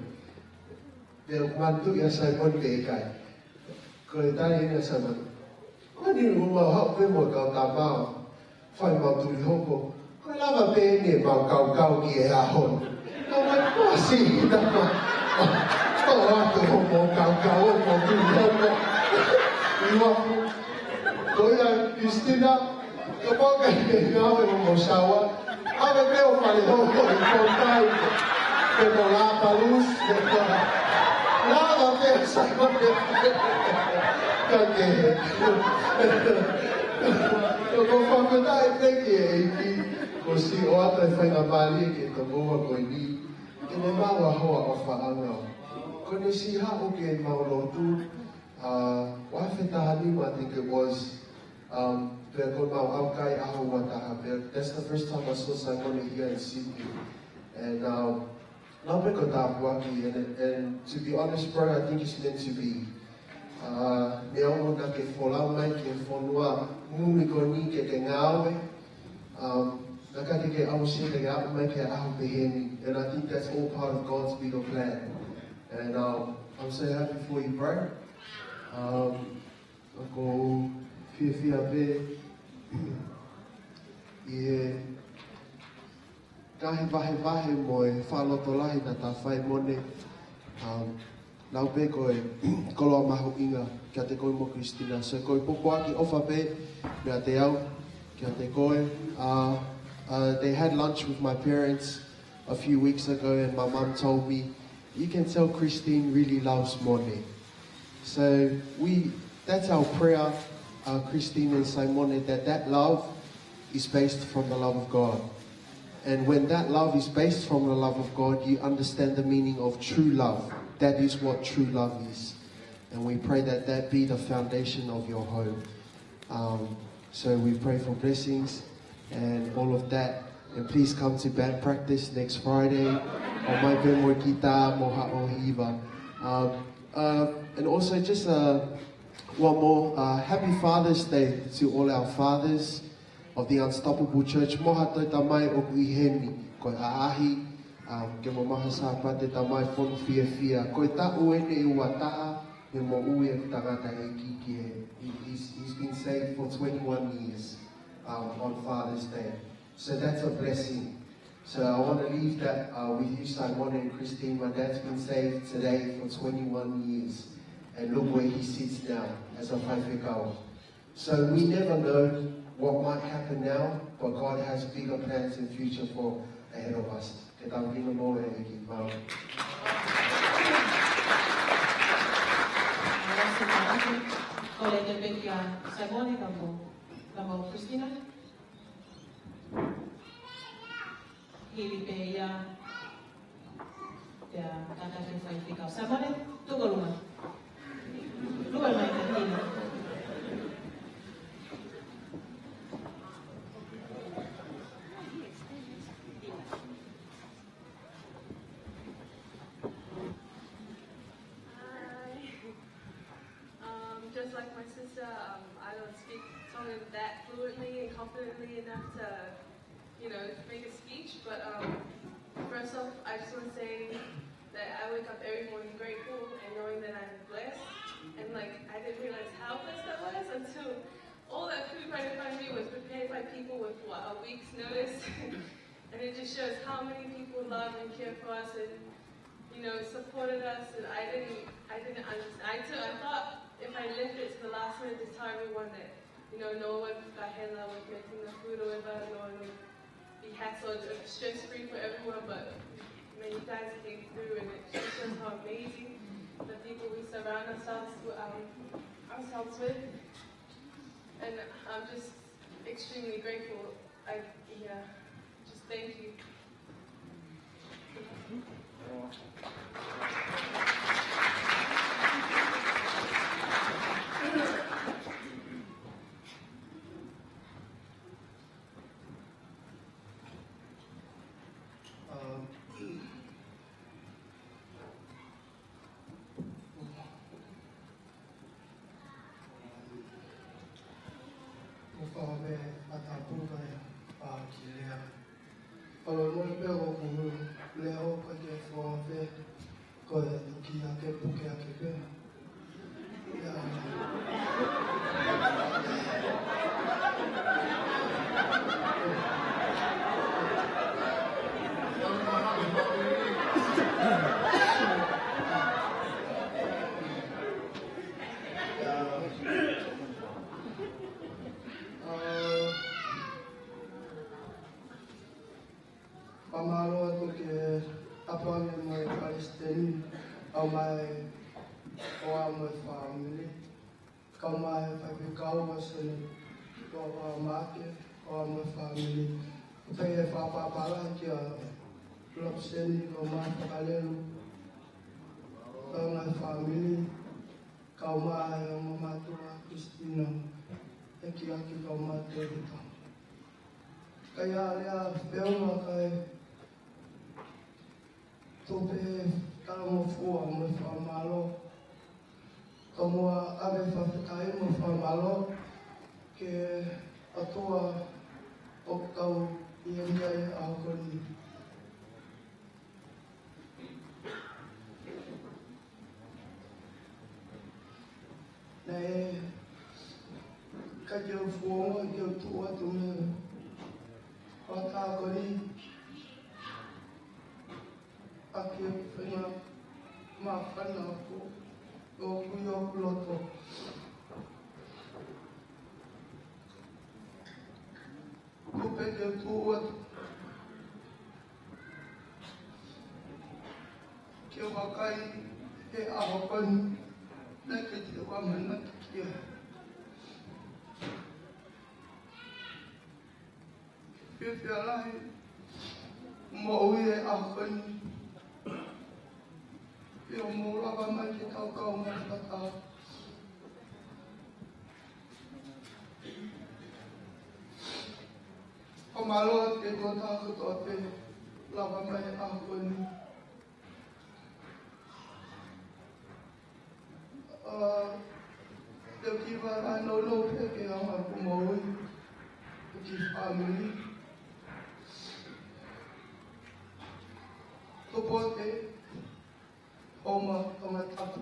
Pea ʻoku manatuʻi ʻa Saimone pe ʻikai. Ko e tali eni ʻa Saimone. Ko eni ʻoku mau haʻu pē mo e kau tama ʻo fai mau tuli hoko. Ko e lava pē eni ʻemau kaukau ki he ʻaho ni. Ka mai pasi ʻi tama. Ko atu hoʻomou kaukau ʻo mou tuli hoko. ʻIo. Ko ia Christina, kapau ʻoku ʻikai ke ngāue hoʻomou saua, ʻave pē ʻo fale hoko ʻi Fontai. Pe ko Lapalus, pe ko Lava pē sa ko ke. Ka ke. Ko ko fakataʻi pē ki he ʻEiki, ko si o ata e faingamālie ke tokoua ko eni. Ke ne maua hoa ʻofaʻanga. Ko ʻene siʻi haʻu ke mau lotu, uh, ua afe taha nima, I think it was, um, pea ko ʻemau ʻaukai ʻaho ua taha, pea that's the first time I saw Simone here in Sydney. And, um, naʻe pē ko e tāpuaki, and, and to be honest, bro, I think it's meant to be. Uh, neongo naʻa ke folau mai ki he fonua muli ko eni ke ke ngāue, um, naʻe ʻikai te ke aʻusia ke ke aʻu mai ki he ʻaho pehē ni. And I think that's all part of God's bigger plan. And, um, I'm so happy for you, bro. Um, ʻoku ou fiefia pē ʻi he ngaahi vahevahe mo e fakalotolahi naʻa ta fai, Mone. Um, naʻa pē ko e koloa mahuʻinga kiate koe mo Christina. So ko e pōpoaki ʻofa pē meiate au kiate koe. Uh, uh, they had lunch with my parents a few weeks ago, and my mum told me, "You can tell Christine really loves Mone." So we, that's our prayer, uh, Christine and Simone, that that love is based from the love of God. And when that love is based from the love of God, you understand the meaning of true love. That is what true love is. And we pray that that be the foundation of your home. Um, so we pray for blessings and all of that. And please come to band practice next Friday. ʻOmai pē mo e kitā mo haʻo hiva. Um, uh, and also just, uh, one more, uh, happy Father's Day to all our fathers of the Unstoppable Church. Mo haʻatau tamai ʻoku ʻi heni, ko e ʻaʻahi, um, ke mamaha Sāpate, tamai fonu fiefia. Ko e taʻu eni ʻe ua taha, he moʻui ʻeku tangataʻeiki ki he, he, he's, he's been saved for twenty-one years, um, on Father's Day. So that's a blessing. So I want to leave that, uh, with you, Simone and Christine. My dad's been saved today for twenty-one years. And look where he sits now as a faifekau. So we never know what might happen now, but God has bigger plans and future for ahead of us. Ke tau kino mo e ki mau. Ko le te peki a Simone ka mo, ka mo Christina. Hili pē ia, pea kātaki e faifekau. Simone, tuku ʻolunga. Lue mai ka tina. Hi. Um, just like my sister, um, I don't speak Tongan that fluently and confidently enough to, you know, make a speech. But, um, first off, I just want to say that I wake up every morning grateful and knowing that I'm blessed. And, like, I didn't realize how blessed I was until all that food right in front of me was prepared by people with, what, a week's notice. And it just shows how many people love and care for us and, you know, supported us. And I didn't, I didn't understand. I took, I thought if I left it to the last minute to tell everyone that, you know, no one got hella with making the food or whatever, no one would be hassled, it's stress free for everyone. But, man, you guys came through, and it just shows how amazing the people we surround ourselves with, um, ourselves with. And I'm just extremely grateful. I, yeah, just thank you. Um, ʻoku ou fakaʻamu pē ʻa e tapu mai ʻa Kilea. Fakamolemole pē ʻoku ou lea ʻo ʻikai ke fakaʻamu pē ko e tuki ake puke ake pē. Fakamālō atu ki he ʻapaʻanga mo e palesiteni, ʻomai ʻo aʻu mo e fāmili. Kau mai faifekau ʻa Sene, ʻo aʻu mo Maʻake, ʻo aʻu mo e fāmili. Pea fakapapālangi kia Lopseni, kau mai fakalelu. Tau ngaahi fāmili, kau mai ʻa e ongo mātuʻa Christina, ʻEkiaki kau mai Tevita. Ka ʻi ai ʻa e feʻunga kae tuku pē talangofua mo e fakamālō. Kae ʻumaʻā ʻa e fakafetaʻi mo e fakamālō ki he ʻOtua ʻoku tau ʻi heni ai he ʻaho ko eni. Naʻe ʻikai ke u fuongoa ke u tuʻu atu mei he fakataha ko eni, ʻa e faʻahinga māfana ʻoku, ʻoku ʻi hoku loto. Kuo pau ke u tuʻu atu ke u vakai he ʻaho ko eni, naʻe ʻikai te u ʻamanaki ki ai. Fiefia lahi moʻui he ʻaho ko eni. ʻI hoʻomou lava mai ke tau kau mai fakataha. Fakamālō atu ki he tokotaha kotoa pē lava mai he ʻaho ko eni. ʻA, te u kiʻi vahevahe nounou pē ki he anga ʻeku moʻui, ʻeku kiʻi fāmili. Tupote, Oma Tongatapu.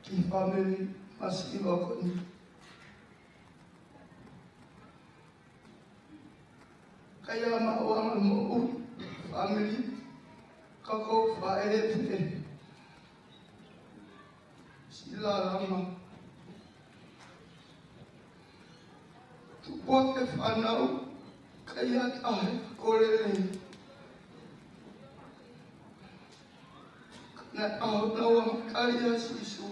Kiʻi fāmili masiva ko eni. Ka ʻi ai maʻu anga moʻui fāmili, ka ko e faʻē pē. Siʻi Lalama. Tupote fānau, ka ʻi ai ha taha ʻoku lelei. Naʻe ʻaho naua mo e tali ʻa Sīsū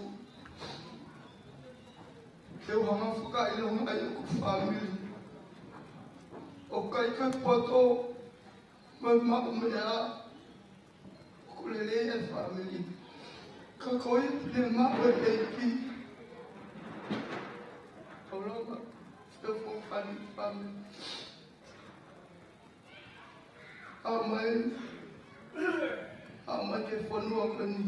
ke u hanga ʻo fakaʻilonga ai ʻeku fāmili. ʻOku ʻikai ke u poto mo e maʻu meʻa ʻoku lelei ʻa e fāmili. Ka ko ia te ne maʻu ʻe he ʻEiki. Tolonga, te u fōkani fāmili. Aʻu mai, aʻu mai ki he fonua ko eni.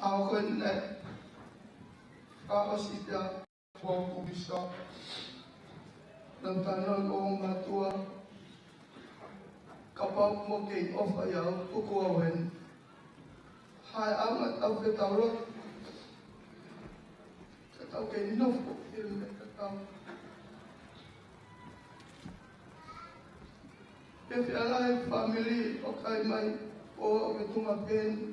ʻAho ko eni naʻe fakaʻosi pē ʻa e pō kuo visa. Naʻa ku talanoa mo e ongo mātuʻa. Kapau ʻoku mou kei ʻofa ʻiate au, tuku au heni. Haʻu ʻo tau fetaulaki. Ka tau kei nofo pē he meʻa tatau. Fiefia lahi fāmili ʻoku kau mai ʻo aʻu ki Tonga pē ni.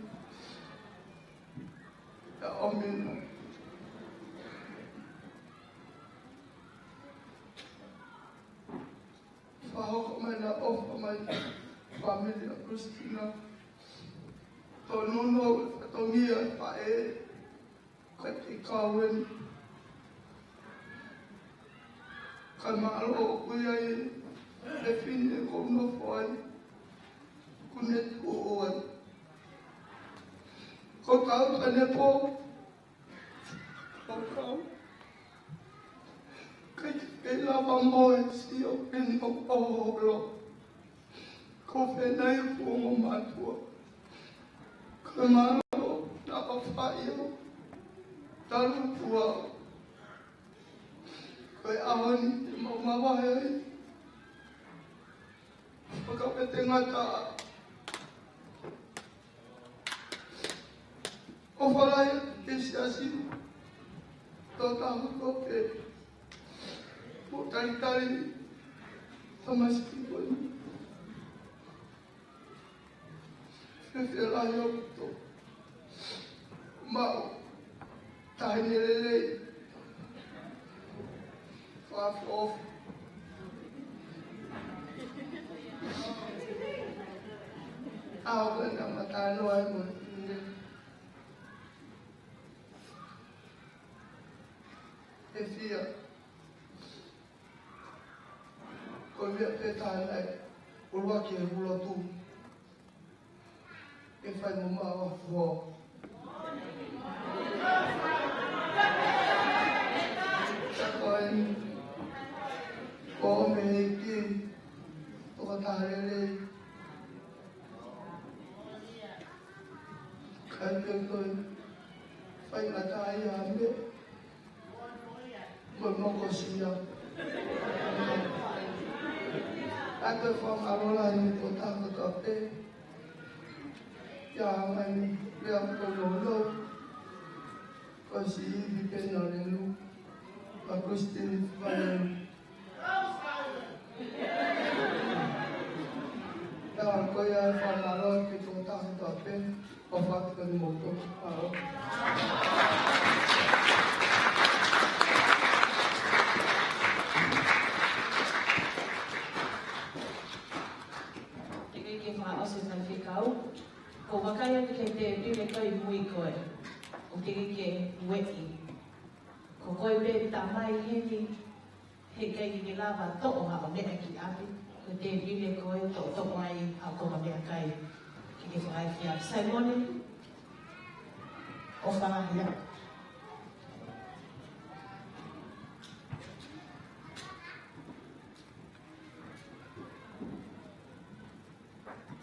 ʻIo, ʻomai. Fakahoko mai ʻa e ʻofa mai ki he fāmili ʻa Christina. Tonu hono fatongia ʻa e faʻē, ʻikai ke kau heni. Ka mālō ʻoku ʻi ai e fefine ʻoku ou nofo ai, ʻoku ne tuʻu ai. Ko e tau tane pō, ʻo kau. ʻIkai ke lava mo e sio peni ʻo ʻoholo. Ko fē nai ʻeku ongo mātuʻa. Ka mālō naʻa ʻofa ʻi au. Talu pē au. Ko e ʻaho ni te mau mavahe ai. Fakapetengata. ʻOfa lahi ki he siasi. Tō tahu koke. Mo talitali. Tamasiʻi ko eni. Fiefia lahi ʻaupito. Maʻu taʻahine lelei. Fakaʻofoʻofa. ʻA, ʻoku ʻi ai ʻa e matānoa ʻi muʻa. ʻE Fia. Ko e meʻa pē taha naʻe ʻUluaki ʻeku lotu. ʻE fai mo maʻu ʻa e fua. Ko e, ko e ʻEiki, tokotaha lelei. Kae pehē ko e faingataʻaʻia ʻa e meʻa. Ko e mokosia. ʻA e fakamālō lahi ki he tokotaha kotoa pē. ʻIa mai ni, meʻa ko e lolo. Ko e sivi pē na lelu. Ka Christine Fale. Ka ko ia e fakamālō ki he tokotaha kotoa pē. ʻOfa atu kiate kimoutolu. Mālō. Teʻeki ke fakaʻosi ʻa e fekau. Ko e vakai atu ki he tēpile ko ē ʻi mui ko ē. ʻOku teʻeki ke ueʻi. Ko koe pē tamai heni. Heʻikai ke ke lava toʻo haʻo meʻa ki ʻapi, ko e tēpile ko ē toʻotoʻo ai haʻo konga meʻakai ke ke fakaʻefiafi. Saimone, ʻofa lahi ā.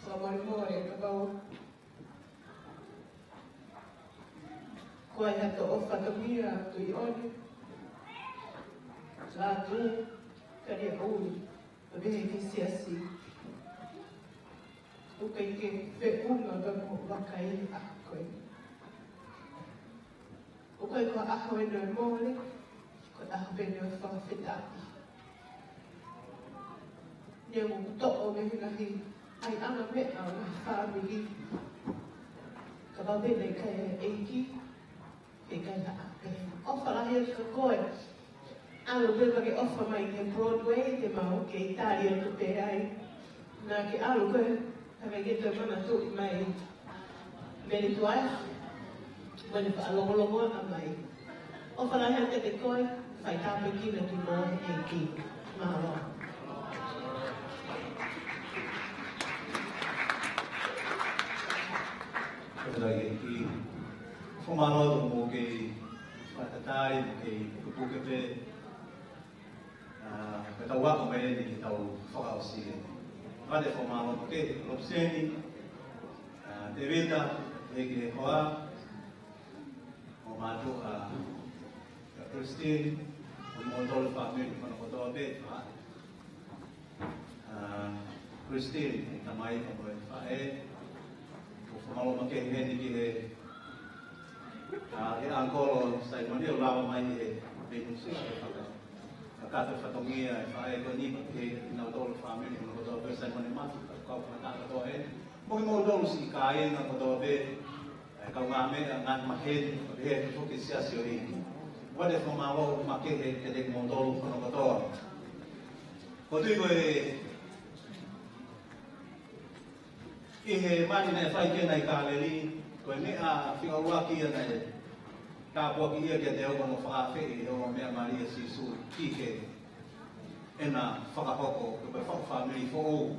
Fakamolemole, kapau ko e hā haʻo fatongia, Tuʻi ʻOne, Lātū, Kaliʻaulu, pea pehē ki he siasi. ʻOku ʻikai ke feʻunga pea mo e vakai ʻa koe. ʻOku ʻikai ko e ʻaho eni ʻo e mole, ko e ʻaho pē eni ʻo e fakafetaʻi. Neongo ʻoku toʻo mei he ngaahi ʻaiʻanga meʻa ʻo e ngaahi fāmili. Kapau pē naʻe ʻikai e ʻEiki, heʻikai ha ʻape. ʻOfa lahi atu kia koe. ʻAlu pē ke ke ʻofa mai ki he Broadway, te mau kei tali atu pē ai. Naʻa ke ʻalu koe, ka ke toe manatuʻi mai. Mele tuai, mele fakalongolongoaʻa mai. ʻOfa lahi atu kiate koe, fai tāpuekina kimoua ʻe he ʻEiki. Mālō. Fakafetaʻi ki he ʻEiki. Fakamālō atu mo e kei fakatatai, mo e kei pukepuke pē. ʻA, pea tau ako mai eni ki heʻetau fakaʻosi. Vale fakamālō ki he Lopseni, ʻa, Tēvita, ʻEiki Hoa, ʻo mātuʻa, ʻa, ʻa Christine, ʻo moutolu fāmili hono kotoa pē, ʻa, ʻa, Christine, ʻa e tamai ʻa e faʻē, ʻo fakamālō makehe heni ki he, ʻa, ʻe ʻAngikolo Saimone ʻo lava mai he, he nusi, ʻa e faka-, fakataha fatongia ʻa e faʻē ko eni, pea pehē kinautolu fāmili hono kotoa pē Saimone Matu, ka kau fakataha kotoa ē. Mo kimoutolu siʻi kāinga kotoa pē, ʻa e kaungāmeʻa, ngaahi maheni, pea pehē foki ki he siasi ʻo e ʻEiki. Vale fakamālō makehe kiate kimoutolu hono kotoa. ʻOku ou tui ko e, ʻi he mali naʻe fai ki ai ʻa Kāleli, ko e meʻa fika ʻuluaki ia naʻe tāpuakiʻi ia kiate au ko hono fakaafeʻi ʻe he ongo meʻa mali ʻa Sīsū ki heʻena fakahoko, ko e faʻu fāmili foʻou.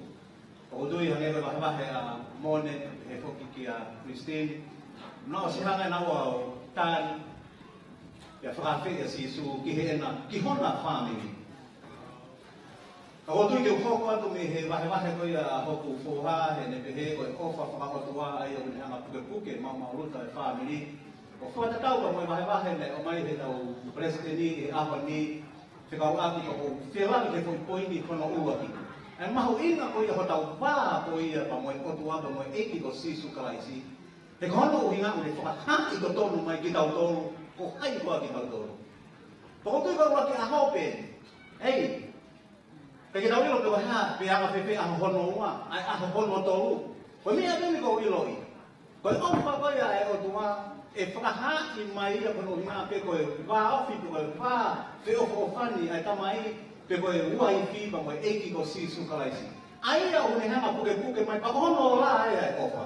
ʻOku ou tui hangē ko e vahevahe ʻa Mone, pehē foki kia Christine. Naʻe ʻosi hanga ʻe naua ʻo tali, pea fakaafeʻi ʻa Sīsū ki heʻena, ki hona fāmili. Ka ʻoku ou tui ke u hoko atu mei he vahevahe ko ia ʻa hoku foha, heʻene pehē ko e ʻofa fakaʻotua ʻa ia ʻoku ne hanga pukepuke maʻumaʻuluta e fāmili. ʻO fakatatau pea mo e vahevahe naʻe ʻomai ʻe heʻetau palesiteni he ʻaho ni, fekauʻaki pea ʻoku ou fie lave ki he foʻi poini hono ʻuluaki. ʻA e mahuʻinga ko ia hotau vā ko ia pea mo e ʻOtua pea mo e ʻEiki ko Sīsū Kalaisi. He ko hono ʻuhinga ʻoku ne fakahaaʻi totonu mai kitautolu, ko hai koā kitautolu. Pea ʻoku ou tui ko e ʻuluaki ʻaho pē. Hei, pea ke tau ʻilo pe ko e hā, pe anga fēfē ʻaho hono ua, ʻa e ʻaho hono tolu. Ko e meʻa pē eni ʻoku ou ʻiloʻi. Ko e ʻofa ko ia ʻa e ʻOtua, ʻe fakahaaʻi mai ia ko hono ʻuhinga pe ko e vāofi, pe ko e vā feʻofoʻofani ʻa e tamai, pe ko e uaifi, pea mo e ʻEiki ko Sīsū Kalaisi. ʻA ia ʻoku ne hanga pukepuke mai, pea ko hono ola ia ʻa e ʻofa.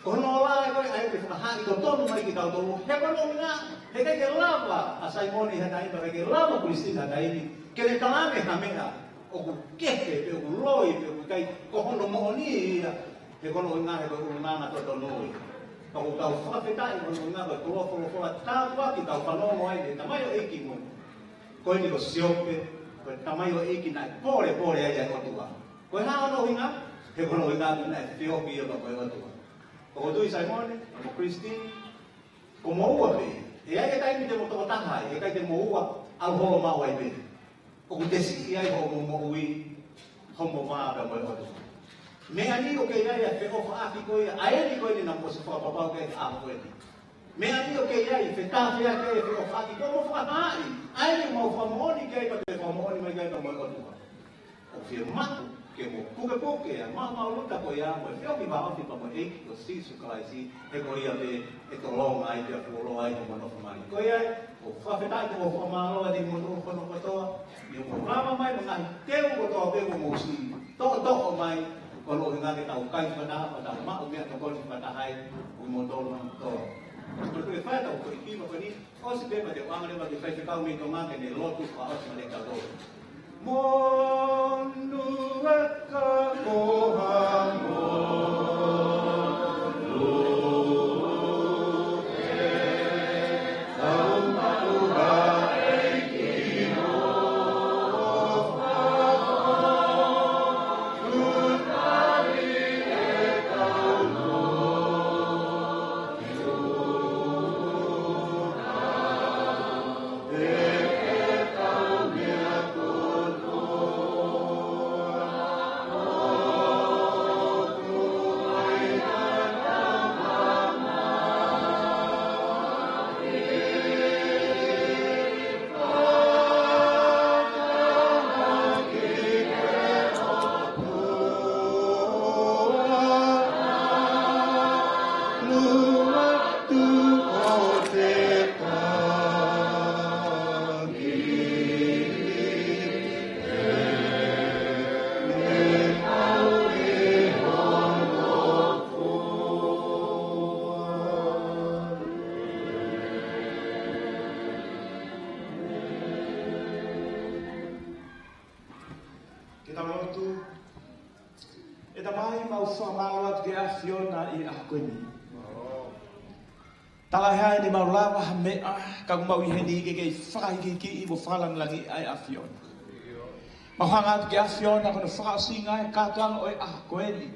Ko hono ola ia ko ē ʻa ia ʻoku ne fakahaaʻi totonu mai kitautolu. He ko hono ʻuhinga, heʻikai ke lava ʻa Saimone ha taimi, heʻikai ke lava Christine ha taimi ke ne talaange ha meʻa ʻoku kehe, pe ʻoku loi, pe ʻoku ʻikai ko hono moʻoni ia, he ko hono ʻuhinga he ko e ʻulungaanga totonu ia. Pea ʻoku tau fakafetaʻi ko hono ʻuhinga ko e folofola tāpuaki ʻoku tau fanongo ai he tamaioʻeiki mo. Ko eni ko Siope, ko e tamaioʻeiki naʻe pōlepole ai ʻa e ʻOtua. Ko e hā hono ʻuhinga? He ko hono ʻuhinga naʻe feohi ia pea mo e ʻOtua. ʻOku ou tui Saimone, mo Christine, ko moua pē. ʻE ʻi ai e taimi te mo tokotaha ai, ʻe ʻikai te moua ʻalu holo maʻu ai pē. ʻOku te siʻi ai hoʻomo moʻui, hoʻomo vā pea mo e ʻOtua. Meʻa ni ʻoku ʻi ai ʻa e feʻofaʻaki ko ia, ʻa eni ko eni naʻa mo ʻosi fakapapau ki ai ʻa ko eni. Meʻa ni ʻoku ʻi ai, fetafeʻaki e feʻofaʻaki, ko hoʻomo fakahaaʻi, ʻa eni mau fakamoʻoni ki ai pea te fakamoʻoni mai ki ai pea mo e ʻOtua. ʻOku fiemaʻu ke mo pukepuke ʻa e maʻumaʻuluta ko ia mo e feohi vāofi pea mo e ʻEiki ko Sīsū Kalaisi, he ko ia pē ʻe tolonga ai pea fuoloa ai hoʻomo nofo mali. Ko ia, ʻoku fakafetaʻi, ʻoku fakamālō atu kiate kimoutolu hono kotoa, ni mo lava mai mo e ngaahi teu kotoa pē kuo mou siʻi toʻotoʻo mai, ko hono ʻuhinga ke tau kai fakataha, pea tau maʻu meʻatokoni fakataha ai, ʻo kimoutolu hono kotoa. Ko e fai atu ko e kiʻi kiʻi ko eni, ʻosi pē pea te u ʻoange leva ki he faifekau mei Tonga ke ne lotu fakaʻosi mai kiate kitautolu. Monua ka moha mo. Ke tau lotu. ʻE Tamai, mau fakamālō atu ki he ʻAfiona ʻi he ʻaho ko eni. Talaʻehai ʻi heʻemau lava ha meʻa, ka ʻoku mau ʻi heni ke kei fakahikihikiʻi mo fakalāngilangiʻi ʻa e ʻAfiona. Mau hanga atu ki he ʻAfiona ko hono fakaʻosinga ʻa e kātoanga ʻo e ʻaho ko eni.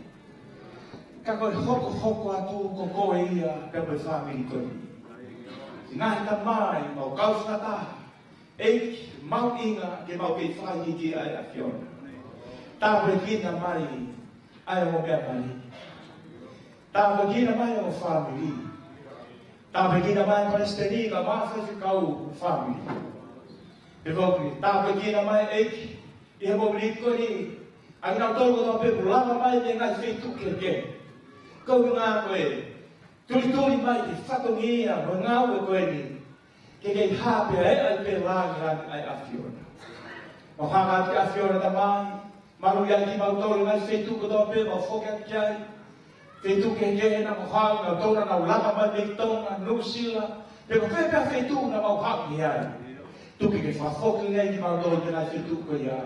Ka ko e hokohoko atu ko koe ia pea mo e fāmili ko eni. Ngaahi tamai, mau kau fakataha. ʻEiki, mahuʻinga ke mau kei fakahikihikiʻi ʻa e ʻAfiona. Tāpuekina mai ʻa e ongo meʻa mali. Tāpuekina mai ʻa e ongo fāmili. Tāpuekina mai ʻa e palesiteni kae ʻumaʻā e faifekau fāmili. Pea foki, tāpuekina mai ʻEiki, ʻi he moʻui ko eni, ʻa kinautolu kotoa pē kuo lava mai mei he ngaahi feituʻu kehekehe. Ko e ʻuhinga ko e tulituli mai ki he fatongia mo e ngāue ko eni. Ke kei hā pea ʻe ʻai pē lāngilangi ʻa e ʻAfiona. Mau hanga atu ki he ʻAfiona Tamai, maluʻi ʻaki kimautolu ngaahi feituʻu kotoa pē mau foki atu ki ai. Feituʻu kehekehe naʻa mau haʻu, naʻa nau lava mai mei Tonga, Nuʻusila, pe ko fē pē ha feituʻu naʻa mau haʻu ki ai. Tuku ke fakafoki ai kimautolu ki he ngaahi feituʻu ko ia.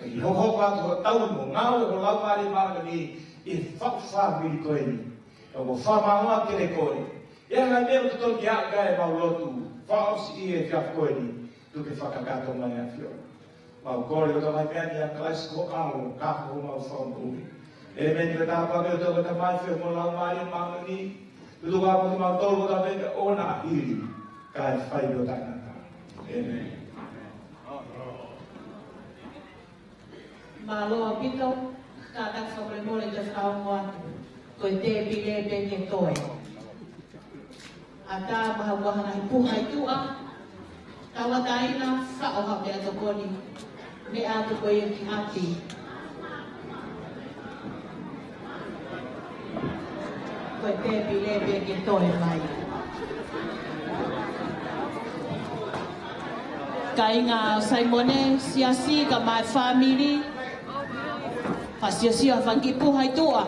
Ke hokohoko atu hoʻo tauhi mo e ngāue ho Laumālie Māʻoniʻoni ʻi he faʻu fāmili ko eni. Ka mau fakamālō atu kiate koe. ʻI he ngaahi meʻa ʻoku totonu ke aʻu ki ai ʻemau lotu, fakaʻosi ʻi he efiafi ko eni, tuku ke fakakakato mai ʻAfiona. Mau kole kotoa mai pē ʻa e meʻa ʻia Kalaisi ko ho ʻAlo, ka ko homau Fakamoʻui. ʻEmeni. Ko e tāpuaki ʻa e ʻOtua ko e Tamai, feohi mo e Laumālie Māʻoniʻoni, tutuku ʻa kimautolu kotoa pē ke ʻoua naʻa hili, kae fai pē ʻo taʻengata. ʻEmeni. Mālō ʻaupito, kātaki fakamolemole ke fakaongo atu. Ko e tēpile pē ke toe. ʻAtā maha ua ha ngaahi puha ʻi tuʻa, tauʻatāina, faʻo ha meʻatokoni, meʻa atu ko ia ki ʻapi. Ko e tēpile pē ke toe mai. Kāinga ʻo Saimone, siasi kae ʻumaʻā e fāmili, fakasiosio ha fanga kiʻi puha ʻi tuʻa.